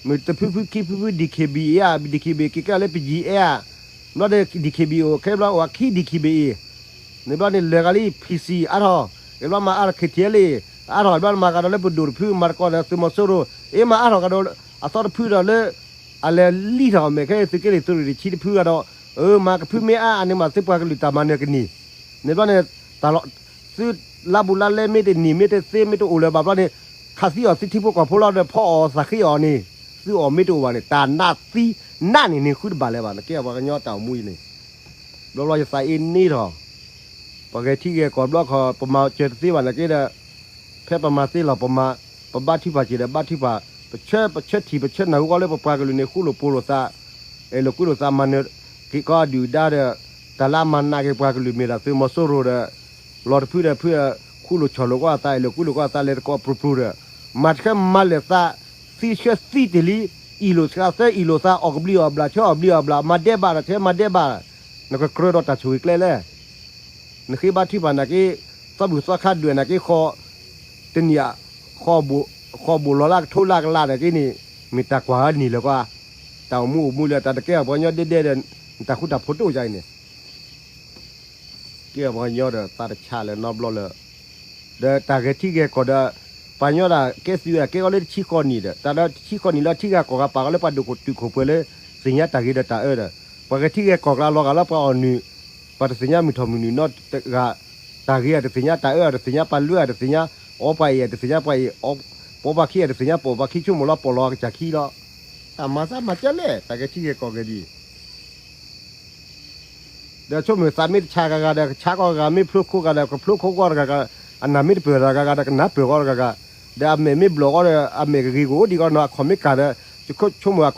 မ့ၢ်တဖုဖုခံဖုဖု DKBA ဧါ DKBA က့ၤကဲလၢပယံၤအဲၣ်ဧါ, ဘျီဒီး DKBA အိၣ်ခဲဘျီအိၣ်အခံ DKBA န့ၣ်ဘျီန့ၣ် လဲၤဂၤလံ PC အါထီၣ်, ကဲဘျီမၤအါထီၣ် KTLA အါထီၣ် ဘျီမၤကဒီးလၢပဒိၣ်တဖု မၤသကိးဒီးသုးမီၤစိရိၤ, အ့မၤအါထီၣ်ကဒီး အသီတဖုဒီးလၢ အလဲၤလံထီၣ်အမဲာ်ခဲအံၤ သုးက့လွံၢ်သုးရ့ၣ်တဆံတဖုကဒီး, အၢ မၤကဖုမ့ၢ်အါအါန့ၣ်မး သုပှၤကလုာ်တၢ်မၤနၢၤကန့ၢ်, န့ၣ်ဘျီန့ၣ် တၢ်လီၤ သုလါဘူးလါလဲမ့ၢ်တနံၤမ့ၢ်တသ့မ့ၢ်တအိၣ်လၢၤဘၣ်ဘျီန့ၣ်, ခးသံအီၤသုထံဖိကီၢ်ဖိလီၤဒီး ဖီအီၣ်သးဃ့အီၤန့ၣ်, သုအီၣ်မ့ၢ်တအိၣ်ဘၣ်န့ၣ် တၢ်နးသံနးန့ၣ်န့ၣ် ဃုတဘၣ်လၢၤဘၣ် နကဲပှၤကညီတၢ်အိၣ်မူအံၤန့ၣ်, ဘျီဘျီယသးအ့န့ၢ်ထီၣ် ပှၤဂဲၤထံဂဲၤကီၢ်ဘျီခီ ပမၤစၢၤတသ့ဘၣ်နာ်က့ဒီး, ဖဲပမၤသ့လီၤ ပမၤ, ပဘါထုကဖၣ်စ့ၢ်ဒီးဘါထုကဖၣ်, ပဆၢ ပဆၢထံၣ် ပဆၢနၢ်ဟူကီးလၢပပှၤကလုာ်န့ၣ် ဃူလိာ်ဖိးလိာ်သး, အဲၣ်လိာ်ကွံလိာ်သး မၤနၢၤက့ၤကီးအဒုၣ်အဒါဒီး, တၢ်လၢအမၤနာ်က့ၤပှၤကလုာ်မ့ၢ်ဒၣ်သုးမီၤစိရိၤဒီး, လီၤတဖုဒီးဖု, ဃူလိာ်ဆီၣ်လိာ်ကီးအသး အဲၣ်လိာ်ကွံလိာ်ကီးအသး လဲၤသကိးပြူၤပြူၤဒီး, မၤတခါမၤလဲာ်သး, သံဆှၢသံတ့ၢ်လံ အ့ၣ်လိာ်ဆှးသၢအ့ၣ်လိာ်သး အီၣ်ကဘျံးအီၣ်ဘျၣ် ဆၢအီၣ်ဘျံးအီၣ်ဘျၣ် မၤဒဲးဘၣ်ဒီး ဆၢမၤဒဲးဘၣ်, နကကြၢးဒီးတၢ်ဆိၣ်ဂ့ၤကျဲလဲၣ်. နဃ့ဘါထုကဖၣ်နာ်က့ သီဘူၣ်သီခါဒွဲၣ်နာ်က့ ဃီ, တနံၣ်, ဃီဘိၣ်လီၤလၢကထိလၢကလးနာ်က့န့ၣ် မ့ၢ်တၢ်ကွၢ်အနံၣ်လၢၤကွၢ်, တၢ်အိၣ်မူအိၣ်မူလၢတၢ်တကဲအီၤပှၤကညီဒဲဒဲဒီး နတၢ်ဃူတၢ်ဖိးတအိၣ်ယါအံၤန့ၣ် ကဲပှၤကညီဒီးသးတဆါလၢၤနီတဘျီလၢၤ, ဒီးတၢ်ဂဲၤထံဂဲၤကီၢ်ဒီး ပှၤကညီဒၣ်ကဲသုးဝဲဒၣ်ကဲထီၣ်လၢတဆံဃီနံၣ်ဒီး တၢ်လၢတဆံဃီနံၣ်လၢထံဂၤကီၢ်ဂၤပာ်ဃီလၢပှၤဒိၣ်ခိၣ်တုာ်ခိၣ်ပှဲၤလၢ သ့ၣ်ညါတၢ်ဂ့ၤဒီးတၢ်အၢဒီး ပှၤဂဲၤထံဂဲၤကီၢ်ကျါလီၤဂာ်လၢပှၤအီၣ်နုၢ်, ပှၤတသ့ၣ်ညါမုၢ်ထီၣ်မုၢ်နုာ်နီတဂၤ, တၢ်ဂ့ၤအတသ့ၣ်ညါ တၢ်အၢအတသ့ၣ်ညါ ပှၤလွဲအတသ့ၣ်ညါ, အီပှၤအ့ၣ်အတသ့ၣ်ညါပှၤအ့ၣ်, ပှၤပှၤခံအတသ့ၣ်ညါ ပှၤပှၤခံဆိကမိၣ်လီၤ ပိာ်လီၤကစၢ်ခံလီၤ, တၢ်မၤသးမၤကဲလဲၣ် တၢ်ဂဲၤထံဂဲၤကီၢ်ဂဲၤဒ်အံၤ ဒီးဆိကမိၣ်သးမ့ၢ်တဆါဂၤဂၤဒီး ကဆါကီးဂၤဂၤ မ့ၢ်ဖျိခိဂၤဒီး ကဖျိခိကီးတဂၤဂၤ, အနၢ်မ့ၢ်တပၢၢ်တဂၤဂၤဒီး ကနၢ်ပၢၢ်ကီးတဂၤဂၤ, ဒီးအမဲာ်မ့ၢ်ဘျီၣ်ကီးဒီး အမဲာ်ကဂ့ၤကအိၣ်ဒံးကီးနီၤ အခီၣ်မ့ၢ်ကၢ်ဒီး ဆိကမိၣ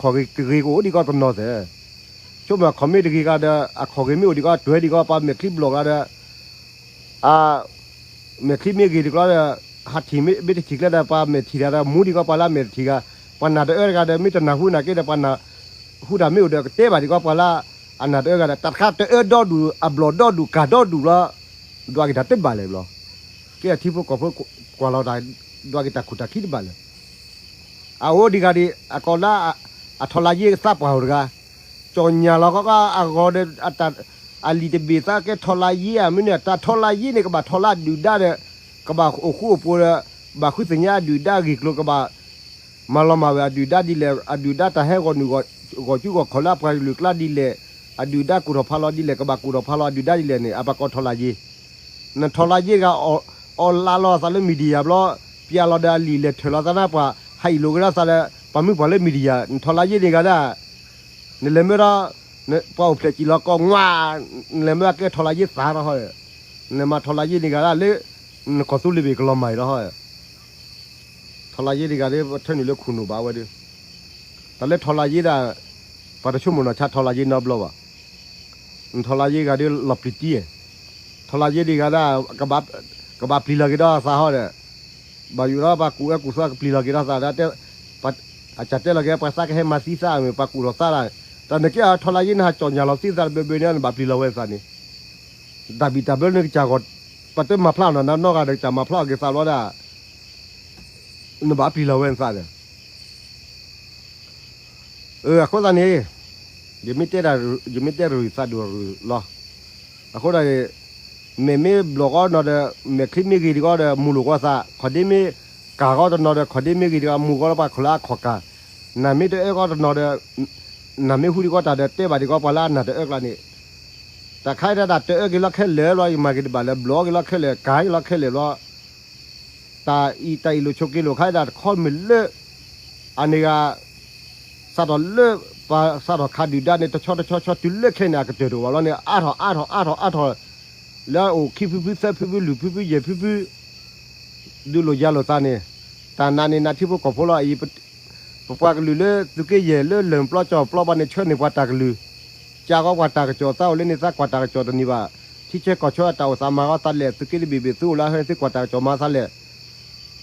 ်အခီၣ်ကဂ့ၤကအိၣ်ဒံးကီးတနီၤသ့ၣ်, ဆိကမိၣ်အခီၣ်မ့ၢ်တဂ့ၤဂၤဒီး အခီၣ်ဂ့ၤမ့ၢ်အိၣ်ဒံးကီး တွဲဒံးကီး ပှၤမဲာ်ချံဘျီၣ်ဂၤဒီး အ မဲာ်ချံမ့ၢ်ဂ့ၤဒံးကီးဒီး ဟးထံၣ်မ့ၢ်တထံၣ်ကျဲဒီး ပှၤမဲာ်ထံၣ်တၢ်ဒီး မူဒံးကီးပှၤလၢအမဲာ်တထံၣ်ဂၤ, ပှၤနၢ်တအၢတဂၤဒီး မ့ၢ်တနၢ်ဟူနာ်က့ဒီး ပှၤနၢ်ဟူတၢ်မ့ၢ်အိၣ်ဒီး ကတဲဘၣ်ဒံးကီးပှၤလၢအနၢ်တအၢဂၤဒီး တၢ်တခါတအၢဒီဒူၣ် အဘျီၣ်ဒီဒူၣ် ကၢ်ဒီဒူၣ်လီၤ, ဒွးက့ၤတၢ်တဘၣ်လဲၣ်ဘျီ, ကဲအထံဖိကီၢ်ဖိကွၢ်လီၤတၢ် ဒွးက့ၤတၢ်ခိၣ်တၢ်ခံတဘၣ်လဲၣ် အအိၣ်ဒံးဂၤဒံး အကိးလၢ အထီလါယ့ၢ်သးပှၢ်ဧိၤတဂၤ, ကၠီၣ်ညၣ်လီၤကီးအဂီၢ်ဒီး အလံာ်တဘ့ၣ်သးကဲထီလါယ့ၢ်ဧါ မ့ၢ်န့ၣ် တၢ်ထီလါယ့ၢ်န့ၣ် ကဘၣ်ထီလါဒုၣ်ဒါဒီး ကဘၣ်အိၣ်ဃူအိၣ်ဖိးဒီး ဘၣ်ဃုသ့ၣ်ညါအဒုၣ်ဒါဂ့ၢ်ကျိၤ ကဘၣ်မၤလီၤမၢ်ဝဲအဒုၣ်ဒါဒ်လဲၣ် အဒုၣ်ဒါတၢ်ဟဲဂီၢ်နုာ်ဂီၢ်ကၠူဂီၢ်ခီၣ်လၢအပှၤကလုာ်ကျါဒ်လဲၣ် အဒုၣ်ဒါကူၣ်ထီၣ်ဖးလီၤဒ်လဲၣ် ကဘၣ်ကူၣ်ထီၣ်ဖးလီၤအဒုၣ်ဒါဒ်လဲၣ်န့ၣ် အဘၣ်ကိးထီလါယ့ၢ် နထီလါယ့ၢ်တဂၤ အီၣ်လါလီၤသးလၢ media ဘျီ, ပျဲလီၤဒီးအလံာ်လဲၤထၢၣ်လီၤသးန့ၣ်ပှၤ ဟးအံၣ်လိာ်က့ၤဒီးသးလၢ ပှၤမုၢ်ပှၢ်လၢ media နထီလါယ့ၢ်န့ၣ်ဂၤဒၣ်, နလဲၤမၢဒီး ပှၤအိၣ်ဖျဲၣ်စံၣ်လီၤကီး နွၤ, နလဲၤမၢအကဲထီလါယ့ၢ်သးထီၣ်ဟီဒီး, နလဲၤမၤထီလါယ့ၢ်န့ၣ်ဂၤဒၣ်လၢ နကီၢ်သူလ့ၤဘ့ၣ်ကလီၤမၢ်အံၤလီၤဟီဒီး ထီလါယ့ၢ်န့ၣ်ဂၤဒၣ် ပထၢနုာ်လၢခိၣ်နူာ်ဘၣ်ဝဲဒီး, တၢ်လၢထီလါယ့ၢ်ဒၣ်, ပှၤတဆိကမိၣ်နီၢ်ဆါထီလါယ့ၢ်နီတဘျီဘၣ်, နထီလါယ့ၢ်ဂၤဒၣ်လီၤပျံၤတံၢ်, ထီလါယ့ၢ်ဒံးဂၤဒၣ်, ကဘၣ်ပျံၤလီၤက့ၤဒီးသးဟီဒီး, ဘၣ်ယိၣ်ဒီးပှၤကူၣ်အၢကူၣ်သီကပျံၤလီၤက့ၤဒီးသးဒီး, အစၢ်တဲလီၤက့ၤပှၤသးကဟဲမၤသံသးမ့ၢ် ပှၤကူၣ်ထီၣ်သးဒၣ်, တၢ်နကဲအထီလါယ့ၢ်နဟးကၠီၣ်ညၣ်လီၤသံသးတဘျီဘျီန့ၣ် နဘၣ်ပျံၤလီၤဝဲသးန့ၣ် တၢ်ဘံၣ်တၢ်ဘၢလၢနကစၢ်ဂီၢ်, ပှၤတမၤဖျါနီၢ်နီၢ်ဂၤဒီး ကစၢ်မၤဖျါအီၤက့ၤသးဘျီဒၣ်, နဘၣ်ပျံၤလီၤဝဲနသးဒီး, အဃိသတးန့ၣ်, ယမ့ၢ်တဲတၢ်ရ့သးဒိၣ်ရ့လီၤ, အဃိဒီး, မဲာ်မ့ၢ်ဘျီၣ်ဃီတနီၤဒီး, မဲာ်ချံမ့ၢ်ဂ့ၤတဂီဒီး မူလိာ်ဃီသး, ခီၣ်ဒ့မ့ၢ်ကၢ်ဃီတနီၤဒီး ခီၣ်ဒ့မ့ၢ်ဂ့ၤတဂီ မူဃီလၢပှၤခိၣ်လၢအခီၣ်ကၢ်, နၢ်မ့ၢ်တအၢဃီတနီၤဒီး, နၢ်မ့ၢ်ဟူဒံးဃီတၢ်ဒီး တဲဘၣ်ဒံးဃီပှၤလၢအနၢ်တအၢကျါန့ၣ်, တၢ်ခါအံၤဒၣ်တၢ်တအၢက့ၤလီၤခဲလၢာ်ဘျီ ယမၤက့ၤတဘၣ်လၢ ဘျီက့ၤလီၤခဲလၢာ် ကၢ်က့ၤလီၤခဲလၢာ်ဘျီ တၢ်အံၤတၢ်အံၤလိာ်ဆိးက့လိာ်ခါဒၣ်တခီမ့ၢ်လၢ အန့ၣ်ဂၤ စးထီၣ်လၢ ပှၤစးထီၣ်ခးဒုၣ်ဒါန့ၣ် တဆီတဆီဆီတုၤလၢခဲအံၤန့ၣ် အကတၢၢ်တအိၣ်ဘၣ်လီၤန့ၣ် အါထီၣ်အါထီၣ်အါထီၣ်အါထီၣ် လၢအအိၣ်ခံဖုဖုသၢဖုဖုလွံၢ်ဖုဖုယဲၢ်ဖုဖု ဒုးလိာ်ယၤလိာ်သးန့ၣ် တၢ်နာ်န့ၣ်နာ်ထံဖိကီၢ်ဖိလီၤ. ပပှၤကလုာ်လၢသုးက့ယဲၢ်လၢလၢၢ်ပျီကၠီၣ်ပျီဘၣ်န့ၣ် ဆှၢန့ၢ်ပှၤတၢ်ကလုၢ် ကၢ်ဂီၤပှၤတၢ်ကစီၣ်သးအိၣ်လၢန့ၣ် သးကွၢ်တၢ်ကစီၣ်တန့ၢ်ဘၣ်. ထံဆၢကီၢ်ဆၢအတၢ်အိၣ်သးမၤဂီၤသးလဲၣ် သုးက့တဘ့ၣ်ဘ့ၣ်သုအိၣ်လၢဟဲ သုကွၢ်တၢ်ကစီၣ်မၤသးလဲၣ်.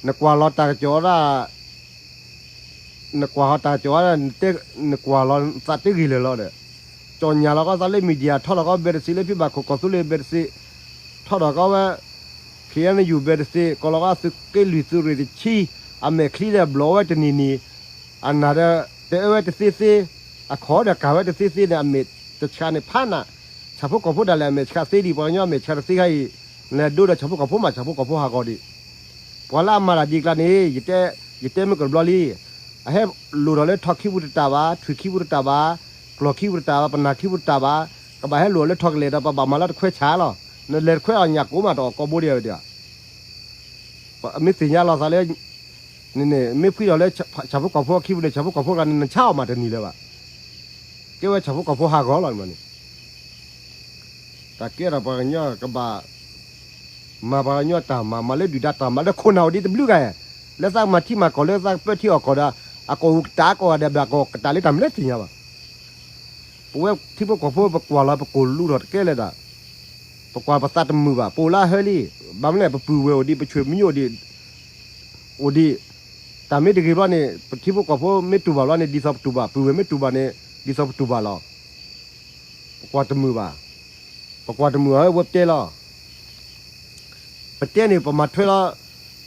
နကွၢ်လီၤတၢ်ကစီၣ်ဒၣ် နကွၢ်ဟီတၢ်ကစီၣ်ဒၣ် နကွၢ်လီၤသးတဂ့ၤလၢာ်လီၤဒီး ကၠီၣ်ညၣ်လီၤကီးသးလၢ media ထီၣ်လီၤကီးဘဲတစ့လၢဖံဘၣ်ခိၣ်ကီၢ်သူလ့ၤဘဲတစ့ ထီၣ်ထီၣ်ကီးဝဲ ခ့ၣ်အဲၣ်ယူၣ်ဘဲတစ့ ကီၢ်လီၤကီးသုးက့လွံၢ်သုးရ့ၣ်တဆံ အမဲာ်ချံဒီးဘျီၣ်ဝဲတနံၤနံၤ အနၢ်ဒီး တအၢဝဲတသ့သ့ အခီၣ်ဒီးကၢ်ဝဲတသ့သ့န့ၣ် အမဲာ်တဆှးန့ၣ်ဖးနး ဆၣ်ဖိကီၢ်ဖိဒၣ်လဲာ်အမဲာ်ဆှးသ့ဒံး ပှၤကညီအမဲာ်ဆှးတသ့ခါအံၤ နဒိဒီးဆၣ်ဖိကီၢ်ဖိမး ဆၣ်ဖိကီၢ်ဖိဟးဂီၤဒံး ပှၤလၢအမၤတၢ်ဒ်အကျါန့ၣ် ယတဲမ့ၢ်ကတဘျီလံ အဟဲလိၣ်ထီၣ်လၢထီၣ်ခံပူၤတတၢ်ဘၣ် ထွံၣ်ခံပူၤတတၢ်ဘၣ် ကျီၢ်ခံပူၤတတၢ်ဘၣ် ပနၢ်ခံပူၤတတၢ်ဘၣ် ကဘၣ်ဟဲလိၣ်လၢထီၣ်ကလဲာ်ဒီး ပဘၣ်မၤလၢတခွဲဆၣ်လီၤ. နလဲၤတခွဲအီၤညၣ်ကိးမးတအီၣ်ကိးဘိဒံးဝဲဒၣ် မ့ၢ်သ့ၣ်ညါလီၤသးလၢ န့ၣ်န့ၣ် မ့ၢ်ဖှံထီၣ်လၢဆၣ်ဖိကီၢ်ဖိအခံပူၤန့ၣ် ဆၣ်ဖိကီၢ်ဖိကျါန့ၣ် နဆါအီၤမးတနံၤလၢၤဘၣ်. ကဲဝဲဆၣ်ဖိကီၢ်ဖိဟးဂီၤလီၤန့ၣ် တၢ်ကဲထီၣ်ပှၤကညီကဘၣ် မၤပှၤကညီတၢ်မၤ မၤလၢဒုၣ်ဒါတၢ်မၤလၢခိၣ်နၢ်အိၣ်ဒံးတဘျုးဂၤ လၢသးကမၤထံမၤကီၢ်လၢသးကပၢထံအီၣ်ကီၢ်ဒီး အကီၢ်အူကတၢ်ကီၢ်ဂၤဒီး ဘၣ်ကီၢ်ကတၢ်လၢတၢ်မနုၤလဲၣ်သ့ၣ်ညါဘၣ်. ပဝဲထံဖိကီၢ်ဖိပကွၢ်လီၤ ပကိၢ်လူထီၣ်တကဲလဲၣ်ဒၣ် ပကွၢ်ပသးတမုာ်ဘၣ် ပအိၣ်လၢအဟၢလံ ဘၣ်မနုၤလဲၣ် ပပုၢ်ဝဲၢ်အိၣ်ဒံး ပဆွေမျိုးအိၣ်ဒံး အိၣ်ဒံး တၢ်မ့ၢ်တဂ့ၤဘျီန့ၣ် ပထံဖိကီၢ်ဖိမ့ၢ်တူၢ်ဘၣ်ဘျီန့ၣ် ဒ်သိးပတူၢ်ဘၣ်, ပုၢ်ဝဲၢ်မ့ၢ်တူၢ်ဘၣ်န့ၣ် ဒ်သိးပတူၢ်ဘၣ်လီၤ. ပကွၢ်တမုာ်ဘၣ်. ပကွၢ်တမုာ်အဝဲပတဲလီၤ. ပတဲန့ၣ် ပမၤထွဲလီၤ.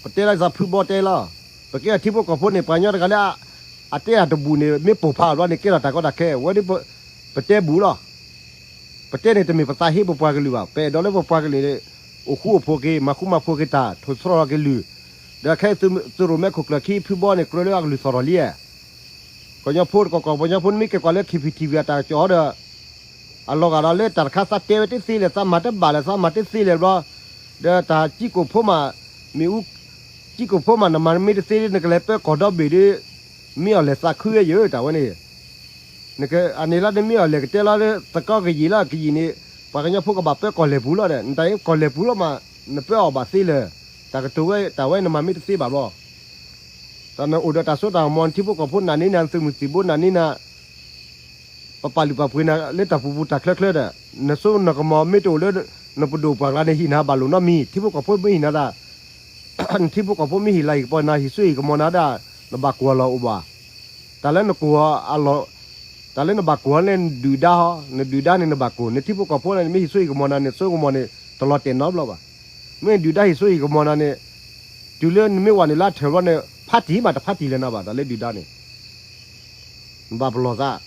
ပတဲလီၤဒ်သိးဖုဘီတဲလီၤ. ပကဲထံဖိကီၢ်ဖိန့ၣ် ပှၤကညီတဂၤလၢ အတဲအတဘူၣ်န့ၣ် မ့ၢ်ပိာ်ဖးအီၤဘျီန့ၣ် ကဲထီၣ်တၢ်ကီတၢ်ခဲ ဝဲဒၣ် ပတဲဘူၣ်လီၤ. ပတဲန့ၣ် တမ့ၢ်ပသးဟ့ပပှၤကလုာ်ဘၣ်. ပအဲၣ်ဒိးလၢပပှၤကလုာ်န့ၣ် အိၣ်ဃူအိၣ်ဖိးက့ၤ မၤဃူမၤဖိးက့ၤတၢ် ထိၣ်သတြီၤက့ၤလုၢ်. ဒီးခဲသုးရိၣ်မဲခိၣ်ကျၢၢ်ခံ ဖုဘီန့ၣ် ကြၢးလၢအကလုၢ်သီၣ်ထီၣ်လံ. ကညီဖိတကီၢ်ကီၢ် ပှၤကညီဖိနမ့ၢ်က့ၤကွၢ်လၢ ခံဖံထံဖံ အတၢ်ကစီၣ်ဒီး အလီၤဂာ်ဒီးလၢတၢ်တခါသးတဲဝဲတသ့လဲၣ်, သးမၤတဘၣ်လဲၣ်, သးမၤတသ့လဲၣ်ဘျီ, ဒီးတၢ်ကံကိၣ်ဖိမး, မ့ၣ်အူ, ကံကိၣ်ဖိမး နမၤမ့ၢ်တသ့ နကလဲၤပၢကီၢ်ဒီဘ့ၣ်ဒီး မ့ၢ်အီၤလဲၤသးခုဝဲယၢ် တၢ်ဝဲန့ၣ်, အန့ၣ်လီၤ နမ့ၢ်အီၤလဲၤကတဲလီၤ သကီကယံာ်လီၤ ကယံာ်န့ၣ် ပှၤကညီဖိကဘၣ်ပၢကီၢ်လဲၢ်ပူၤလီၤဒီး နတၢ်အံၤကီၢ်လဲၢ်ပူၤလီၤမး နပၢအီၤဘၣ်သ့လၢၤ, တၢ်ကတိၤဝဲ တၢ်ဝဲနမၤမ့ၢ်တသ့ဘၣ်ဘျီ တၢ်နအိၣ်ဒီးတၢ်စိတၢ်ကမီၤ နထံဖိကီၢ်ဖိနာ်န့ၢ်နၤ နသုးမုၢ်သံၣ်ဘိနာ်န့ၢ်နၤ, ပပာ်လုၢ်ပာ်ပှ့ၤနၤလၢတၢ်ပူၤပူၤတၢ်ချၢချၢဒီး နစိနကမီၤမ့ၢ်တအိၣ်လၢ နပဒိၣ်ပှၢ်ကျါန့ၣ် ဟံၣ်နၤဘၣ်လိာ်နီတမံၤ, ထံဖိကီၢ်ဖိမ့ၢ်ဟံၣ်နၤဒၣ်, နထံဖိကီၢ်ဖိမ့ၢ်ဟ့ၣ်လၤဟ့ၣ်ကပီၤနၤ ဟ့ၣ်စိဟ့ၣ်ကမီၤနၤဒၣ်, နဘၣ်ကိၢ်အလီၢ်အိၣ်ဘၣ်. တၢ်လၢနကိၢ်အလီၢ်, တၢ်လၢနဘၣ်ကိၢ်န့ၣ် နဒုၣ်ဒါဟီ, နဒုၣ်ဒါန့ၣ်နဘၣ်ကိၢ်, နထံဖိကီၢ်ဖိန့ၣ် နမ့ၢ်ဟ့ၣ်စိဟ့ၣ်ကမီၤနၤန့ၣ် စိကမီၤန့ၣ် တလီၤတဲာ်နီတဘျီဘၣ်. မ့ၢ်နဒုၣ်ဒါဟ့ၣ်စိဟ့ၣ်ကမီၤနၤန့ၣ် တုၤလၢနမ့ၢ်ဝဲနုာ်လၢထၢၣ်ဘျီန့ၣ် ဖးတံၢ်မးတဖးတံၢ်လၢၤနၤဘၣ် တၢ်လၢဒုၣ်ဒါန့ၣ်, နဘၣ်ပလီၢ်သး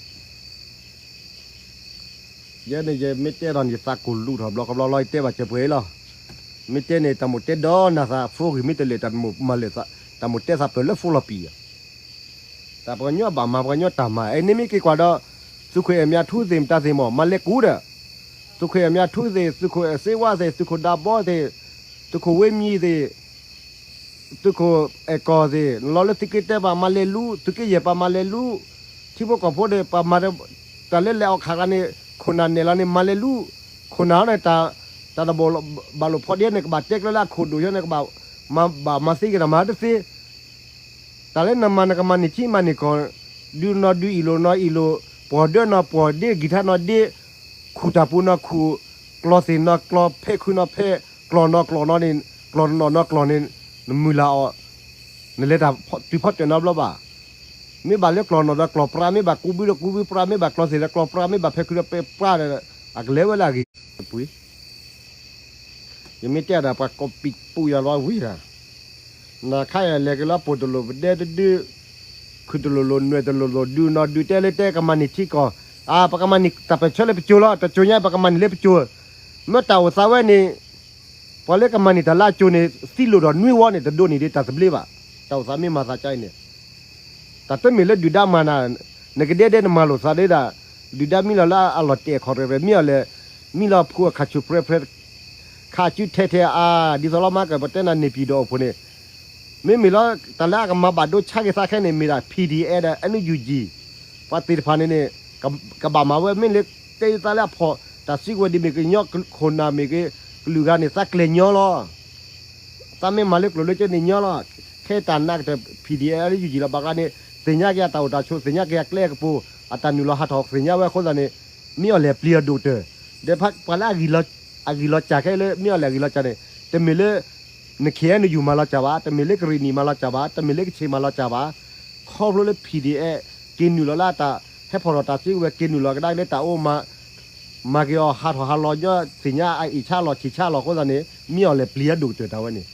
ယဲန့ၣ် ယမ့ၢ်တဲဒီးန့ၣ် ယသးကိၢ်လူၤထီၣ်ဘျီကဘျီလီၤ ယတဲဘၣ်စၢၤပှဲၤအံၤလီၤ. မ့ၢ်တဲန့ၣ် တၢ်မိၣ်တဲဒီးနၤသး ဖိဂံၢ်မ့ၢ်တလၢာ် တၢ်မိၣ်မၤလၢာ်သး တၢ်မိၣ်တဲသးပၢၢ်လၢဖိလီၤပံာ်, တၢ်ပှၤကညီဘၣ်မၤပှၤကညီတၢ်မၤ အဲန့ၣ်မ့ၢ်က့ၤကွၢ်ဒီး သုးခိၣ်အဲၣ်မၠးထူသ့ၣ် မတၤသ့ၣ်မး မၤလဲၤကူဒီး သုးခိၣ်အဲၣ်မၠးထူသ့ၣ် သုးခိၣ်အဲၣ်စ့ဝါသ့ၣ် သုးခိၣ်ဒးဘီသ့ၣ် သုးခိၣ်ဝ့မံၤသ့ၣ် သုးခိၣ်အဲၣ်ကီၢ်သ့ၣ် နလီၤလၢသုးက့တၢ်ပှၤမၤလဲၤလူၤ သုးက့ယဲၢ်ပှၤမၤလဲၤလူၤ, ထံဖိကီၢ်ဖိဒီး ပှၤမၤ တၢ်လၢလဲၤအီၣ်ခးဂၤန့ၣ် ခိၣ်နၢ်နဲၣ်လီၤန့ၣ် မၤလဲၤလူၤ, ခိၣ်နၢ်န့ၣ် တၢ် တၢ်တဘိးဘၣ်လိာ်ဖိးဒ့န့ၣ် ကဘၣ်တဲကျၢလၢအခိၣ်ဒိၣ်ယီန့ၣ် ကဘၣ်မၤသ့က့ၤတၢ်မၤတသ့ တၢ်လၢနမၤနကမၤန့ၢ်ထံမၤန့ၢ်ကီၢ်, ဒုးနီၢ်ဒုးအံၣ်လိာ်နီၢ်အံၣ်လိာ်, ပှီၢ်ဒၢနီၢ်ပှီၢ်ဒ့ ကံၢ်ထါနီၢ်ဒ့, ခူၣ်တၢ်ပူၤနီၢ်ခူၣ်, ကျီၢ်သ့ၣ်နီၢ်ကျီၢ်, ဖဲးခုနီၢ်ဖဲး, ကျီၢ်နီၢ်ကျီၢ်နီၢ်န့ၣ်, ကျီၢ်နီၢ်နီၢ်ကျီၢ်န့ၣ်, နမုၢ်လၢ်အီၤ, နလဲၤတၢ်တုၤဖီတၢၢ်နီတဘျီဘၣ်. မ့ၢ်ဘၣ်လၢကျီၢ်နီၢ်ဒီးကျီၢ်ပြါ, မ့ၢ်ဘၣ်ကူဘုဒီးကူဘုပြါ, မ့ၢ်ဘၣ်ကျီၢ်သ့ၣ်ဒီးကျီၢ်ပြါ, မ့ၢ်ဘၣ်ဖဲးခုဒီးဖဲးပြါဒီး အကလဲၤဝဲလၢအဂ့ၢ်ပှ့ၤ ယမ့ၢ်တဲဒီးပှၤကိးပံာ်ပူၤယၤလီၤဝံၤဒီး, နခါအံၤလဲၤက့ၤလၢပိာ်တလိာ်ပဒဲတဒု, ခုၣ်တလိာ်လိာ်နွဲၣ်တလိာ်လိာ် ဒုးနီၢ်ဒုးတဲလၢတဲကမၤန့ၢ်ထံကီၢ်, အါ ပကမၤန့ၢ်တၢ်ပၢၢ်ဆၢလၢပစိၤလီၤ, တစိၤညါပကမၤန့ၢ်လၢပစိၤ, မ့ၢ်တၢ်အိၣ်သးဝဲန့ၣ်, ပှၤလၢကမၤန့ၢ်တၢ်လၢအစိၤန့ၣ် သံလိာ်ဒီးနွံဝီန့ၣ် တဒိးန့ၢ်ဒံးတၢ်သဘျ့ဘၣ်, တၢ်အိၣ်သးမ့ၢ်မၤသးကါအံၤန့ၣ် တၢ်တမ့ၢ်လၢဒုၣ်ဒါမၤနၤ, နကဒဲဒဲနမၤလိာ်သးဒၣ်, ဒုၣ်ဒါမံလီၤလၢအလီၢ်တဲာ်ခီၣ်ရဲၣ်ရဲၣ် မံအီၤလဲၣ်, မံလီၤဖုအခးဆူၣ်ပြဲၤပြဲၤ, ခးစုထဲထဲအါ, ဒ်သိးလီၤမၤကပတဲနၤန့ၣ် ပံၤဒီးအိၣ်ဖှိၣ်န့ၣ်, မ့မ့ၢ်လီၤ တၢ်လၢအကမၤဘၣ်ဒိဆါက့ၤသးခဲန့ၣ် မ့ၢ်ဒၣ် PDF ဒီး NUG, ပှၤသ့ၣ်တဖၣ်န့ၣ်န့ၣ်, ကဘၣ်မၤဝဲမ့ၢ်လၢ တဲသးလၢအဖီၣ်, တၢ်စုကဝဲၤဒ်မ့ၢ်ကညီခိၣ်နၢ်မ့ၢ်ဂ့ၤ, ကလုာ်ဂၤန့ၣ် သးကျဲၤညီလီၤ သးမ့ၢ်မၤလၢကျိၤလၢစ့န့ၣ်ညီလီၤ, ခဲတၢ်နးကတၢၢ် PDF လၢယူၢ်ယံၢ်လီၤ ဘၣ်ကျါန့ၣ်, သ့ၣ်ညါက့ၤအတၢ်အိၣ်တၢ်ဆိး သ့ၣ်ညါက့ၤအကျဲအကပူၤ, အတၢ်နုာ်လီၤဟးထီၣ်သ့ၣ်ညါဝဲအဃိသတးန့ၣ်, မ့ၢ်အီၤလဲၣ်ပျံၤအဒိၣ်ကတၢၢ်, ဒီးပှၤလၢအဂံၢ်လီၤ, အဂံၢ်လီၤစၢ်ခဲလၢမ့ၢ်အီၤလဲၣ်အဂံၢ်လီၤစၢ်န့ၣ်, တမ့ၢ်လၢ န KNU မၤလီၤစၢ်ဘၣ်, တမ့ၢ်လၢကရ့ၣ်နံၣ်မၤလီၤစၢ်ဘၣ်, တမ့ၢ်လၢကခ့ၣ်မၤလီၤစၢ်ဘၣ်, ခီဖျိလၢ PDF က့ၤနုာ်လီၤလၢအတၢ်ဟဲဖီၣ်ထီၣ်တၢ်စုကဝဲၤ က့ၤနုာ်လီၤကဒါက့ၤလၢတၢ်အိၣ်မၤ မၤက့ၤအီၤဟးထီၣ်ဟးလီၤညီ သ့ၣ်ညါအအ့ၣ်ဆါလီၤဆံးဆါလီၤအဃိသတးန့ၣ် မ့ၢ်အီၤလဲၣ်ပျံၤအဒိၣ်ကတၢၢ်တၢ်ဝဲန့ၣ်,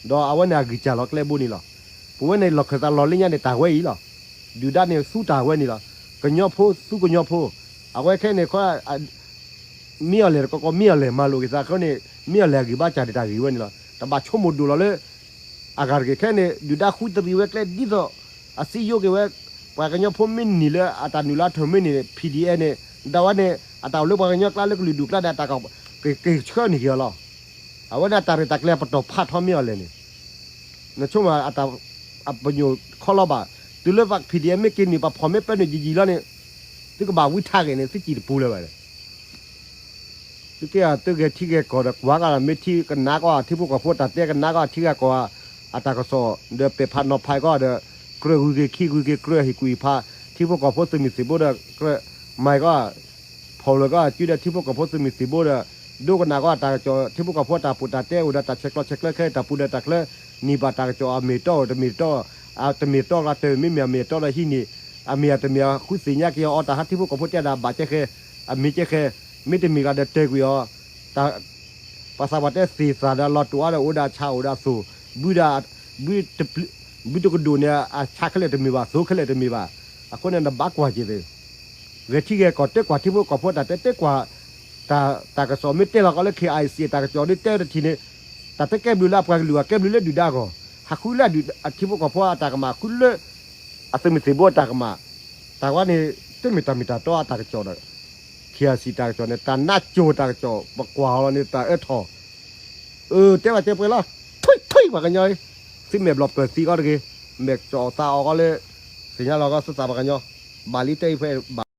ဒီးအဝဲန့ၣ်အဂံၢ်စၢ်လီၤကျဲဘိန့ၣ်လီၤ. ပဝဲန့ၣ်လီၢ်ခၢၣ်သးလီၤလၢညါန့ၣ် တၢ်ဝဲအံၤလီၤ. ဒုၣ်ဒါန့ၣ်သူတၢ်ဝဲန့ၣ်လီၤ. ကညီဖိသူကညီဖိ, အဝဲခဲန့ၣ် မ့ၢ်အီၤလဲၣ်တကီကီ မ့ၢ်အီၤလဲၣ်မၤလိာ်က့ၤသးဃိန့ၣ် မ့ၢ်အီၤလဲၣ်အဂံၢ်ဘါစၢ်န့ၣ် တၢ်ဂ့ၢ်ဝဲန့ၣ်လီၤ. တဘၣ်ဆိကမိၣ်ဒိၣ်လီၤလၢ အဂၤတဂ့ၤခဲန့ၣ် ဒုၣ်ဒါဃုတရံးဝဲကျဲဒ်သိး အစံယိက့ၤဝဲ ပှၤကညီဖိမ့ၢ်နံၤလၢအတၢ်နုာ်လီၤထၢၣ်မ့ၢ်န့ၣ် PDF န့ၣ် ဒ်ဝဲန့ၣ် အတၢ်အိၣ်လၢပှၤကညီကျါလၢကလုာ်ဒူၣ်ကျါဒီး အတၢ်ကက့ၤဆှၢန့ၢ်က့ၤအီၤလီၤ. အဝဲန့ၣ်အတၢ်ရဲၣ်တၢ်ကျဲၤပတီၢ်ဖးထီမ့ၢ်အီၤလဲၣ်န့ၣ် နဆိကမိၣ် အပညိၣ်ခီလီၤဘၣ်. တုၤလၢပ PDF မ့ၢ်က့ၤနုာ် ပဖီၣ်မ့ၢ်ပၢနုာ်ယံာ်ယံာ်လီၤန့ၣ် သုကဘၣ်ဝံထးဂဲၤန့ၣ် သုစံၣ်တပူၤလၢၤဘၣ်. သုက့ၢ်အသုဂဲၤထံဂဲၤကီၢ်ဒီး ကွၢ်ကီဒီးမ့ၢ်ထံကနါကီၢ် ထံဖိကီၢ်ဖိတၢ်တဲကနါကီၢ် ထံဂၤကီၢ်ဂၤ အတၢ်ကစီၣ် ဒီးပဲာ်ဖးနီၤဖးကီၢ်ဒီး ကြၢးဂုၤက့ၤခံဂုၤက့ၤကြၢးဟ့ၣ်ကူၣ်ဟ့ၣ်ဖး ထံဖိကီၢ်ဖိသုးမုၢ်သံၣ်ဘိဒီး ကြၢးမၤကီၢ် ဖီၣ်လၢကီၢ်အစုဒီးထံဖိကီၢ်ဖိသုးမုၢ်သံၣ်ဘိဒီး ဒိကနၣ်ကီၢ်အတၢ်ကစီၣ် ထံဖိကီၢ်ဖိတၢ်ပူၤတၢ်တဲအိၣ်ဒီးတၢ်ဆဲးကျိးဆဲးကျၢခဲအံၤ တၢ်ပူၤဒီးတၢ်ချၢ န့ၢ်ဘၣ်တၢ်ကစီၣ်အမ့ၢ်တီအိၣ်တမ့ၢ်တီအိၣ် အတမ့ၢ်တီကျါတၢ် မ့မ့ၢ်အမ့ၢ်တီဒီးဟံးန့ၢ်, အမ့ၢ်အတမ့ၢ်အဃုသ့ၣ်ညါက့ၤအီၤ တၢ်ဟးထံဖိကီၢ်ဖိတဲဒၣ်ဘၣ်ကဲဃဲ, အမ့ၢ်ကဲဃဲ, မ့တမ့ၢ်ကျါဒီးတဲကွံာ်အီၤ, တၢ် ပှၤသးပှၢ်တဲသ့ၣ်သၣ်ဒီးလီၤတိာ်အါဒီးအိၣ်ဒီးဆၣ်အိၣ်ဒီးသိၣ်, ဘုဒၣ်, ဘုတကဒိၣ်န့ၣ် အဆၣ်ခဲလၢာ်တမ့ၢ်ဘၣ် သိၣ်ခဲလၢာ်တမ့ၢ်ဘၣ်, အဃိန့ၣ်နဘၣ်ကွၢ်က့ၤသ့ၣ် ဂဲၤထံဂဲၤကီၢ်တဲကွၢ်ထံဖိကီၢ်ဖိတၢ်တဲတဲကွၢ်, တၢ်, တၢ်ကစီၣ်မ့ၢ်တဲလီၤကီးလၢ ခ့ၣ်အၣ်အံၣ်စံၣ် တၢ်ကစီၣ်ဒ်တဲတထံၣ်န့ၣ်, တၢ်တဲကဲဘျုးလၢအပှၤကလုာ်အကဲဘျုးလၢဒုၣ်ဒါအဂီၢ်, ဟးဃုလၢအထံဖိကီၢ်ဖိအတၢ်ကမၣ် ဃုလၢ အသုးမုၢ်သံၣ်ဘိအတၢ်ကမၣ်, တၢ်ဝဲန့ၣ် တမ့ၢ်တၢ်မ့ၢ်တၢ်တီအတၢ်ကစီၣ်ဒီး ခ့ၣ်အၣ်အံၣ်စံၣ်တၢ်ကစီၣ်န့ၣ် တၢ်နါစိၤတၢ်ကစီၣ် ပကွၢ်အီၤလီၤန့ၣ် တၢ်အၢထီၣ် အၢ တဲဘၣ်တဲပှဲၤလီၤ, ထွံၣ်ထွံၣ်ပှၤကညီအံၤ, သုမဲာ်ဘျီၣ်ပၢၢ်သံကီးတဂ့ၤ, မဲာ်ကစီၣ်သးအီၤကီးလၢ သ့ၣ်ညါလီၤကီးသုသးပှၤကညီ, ဘၣ်လံတဲအံၤဖဲ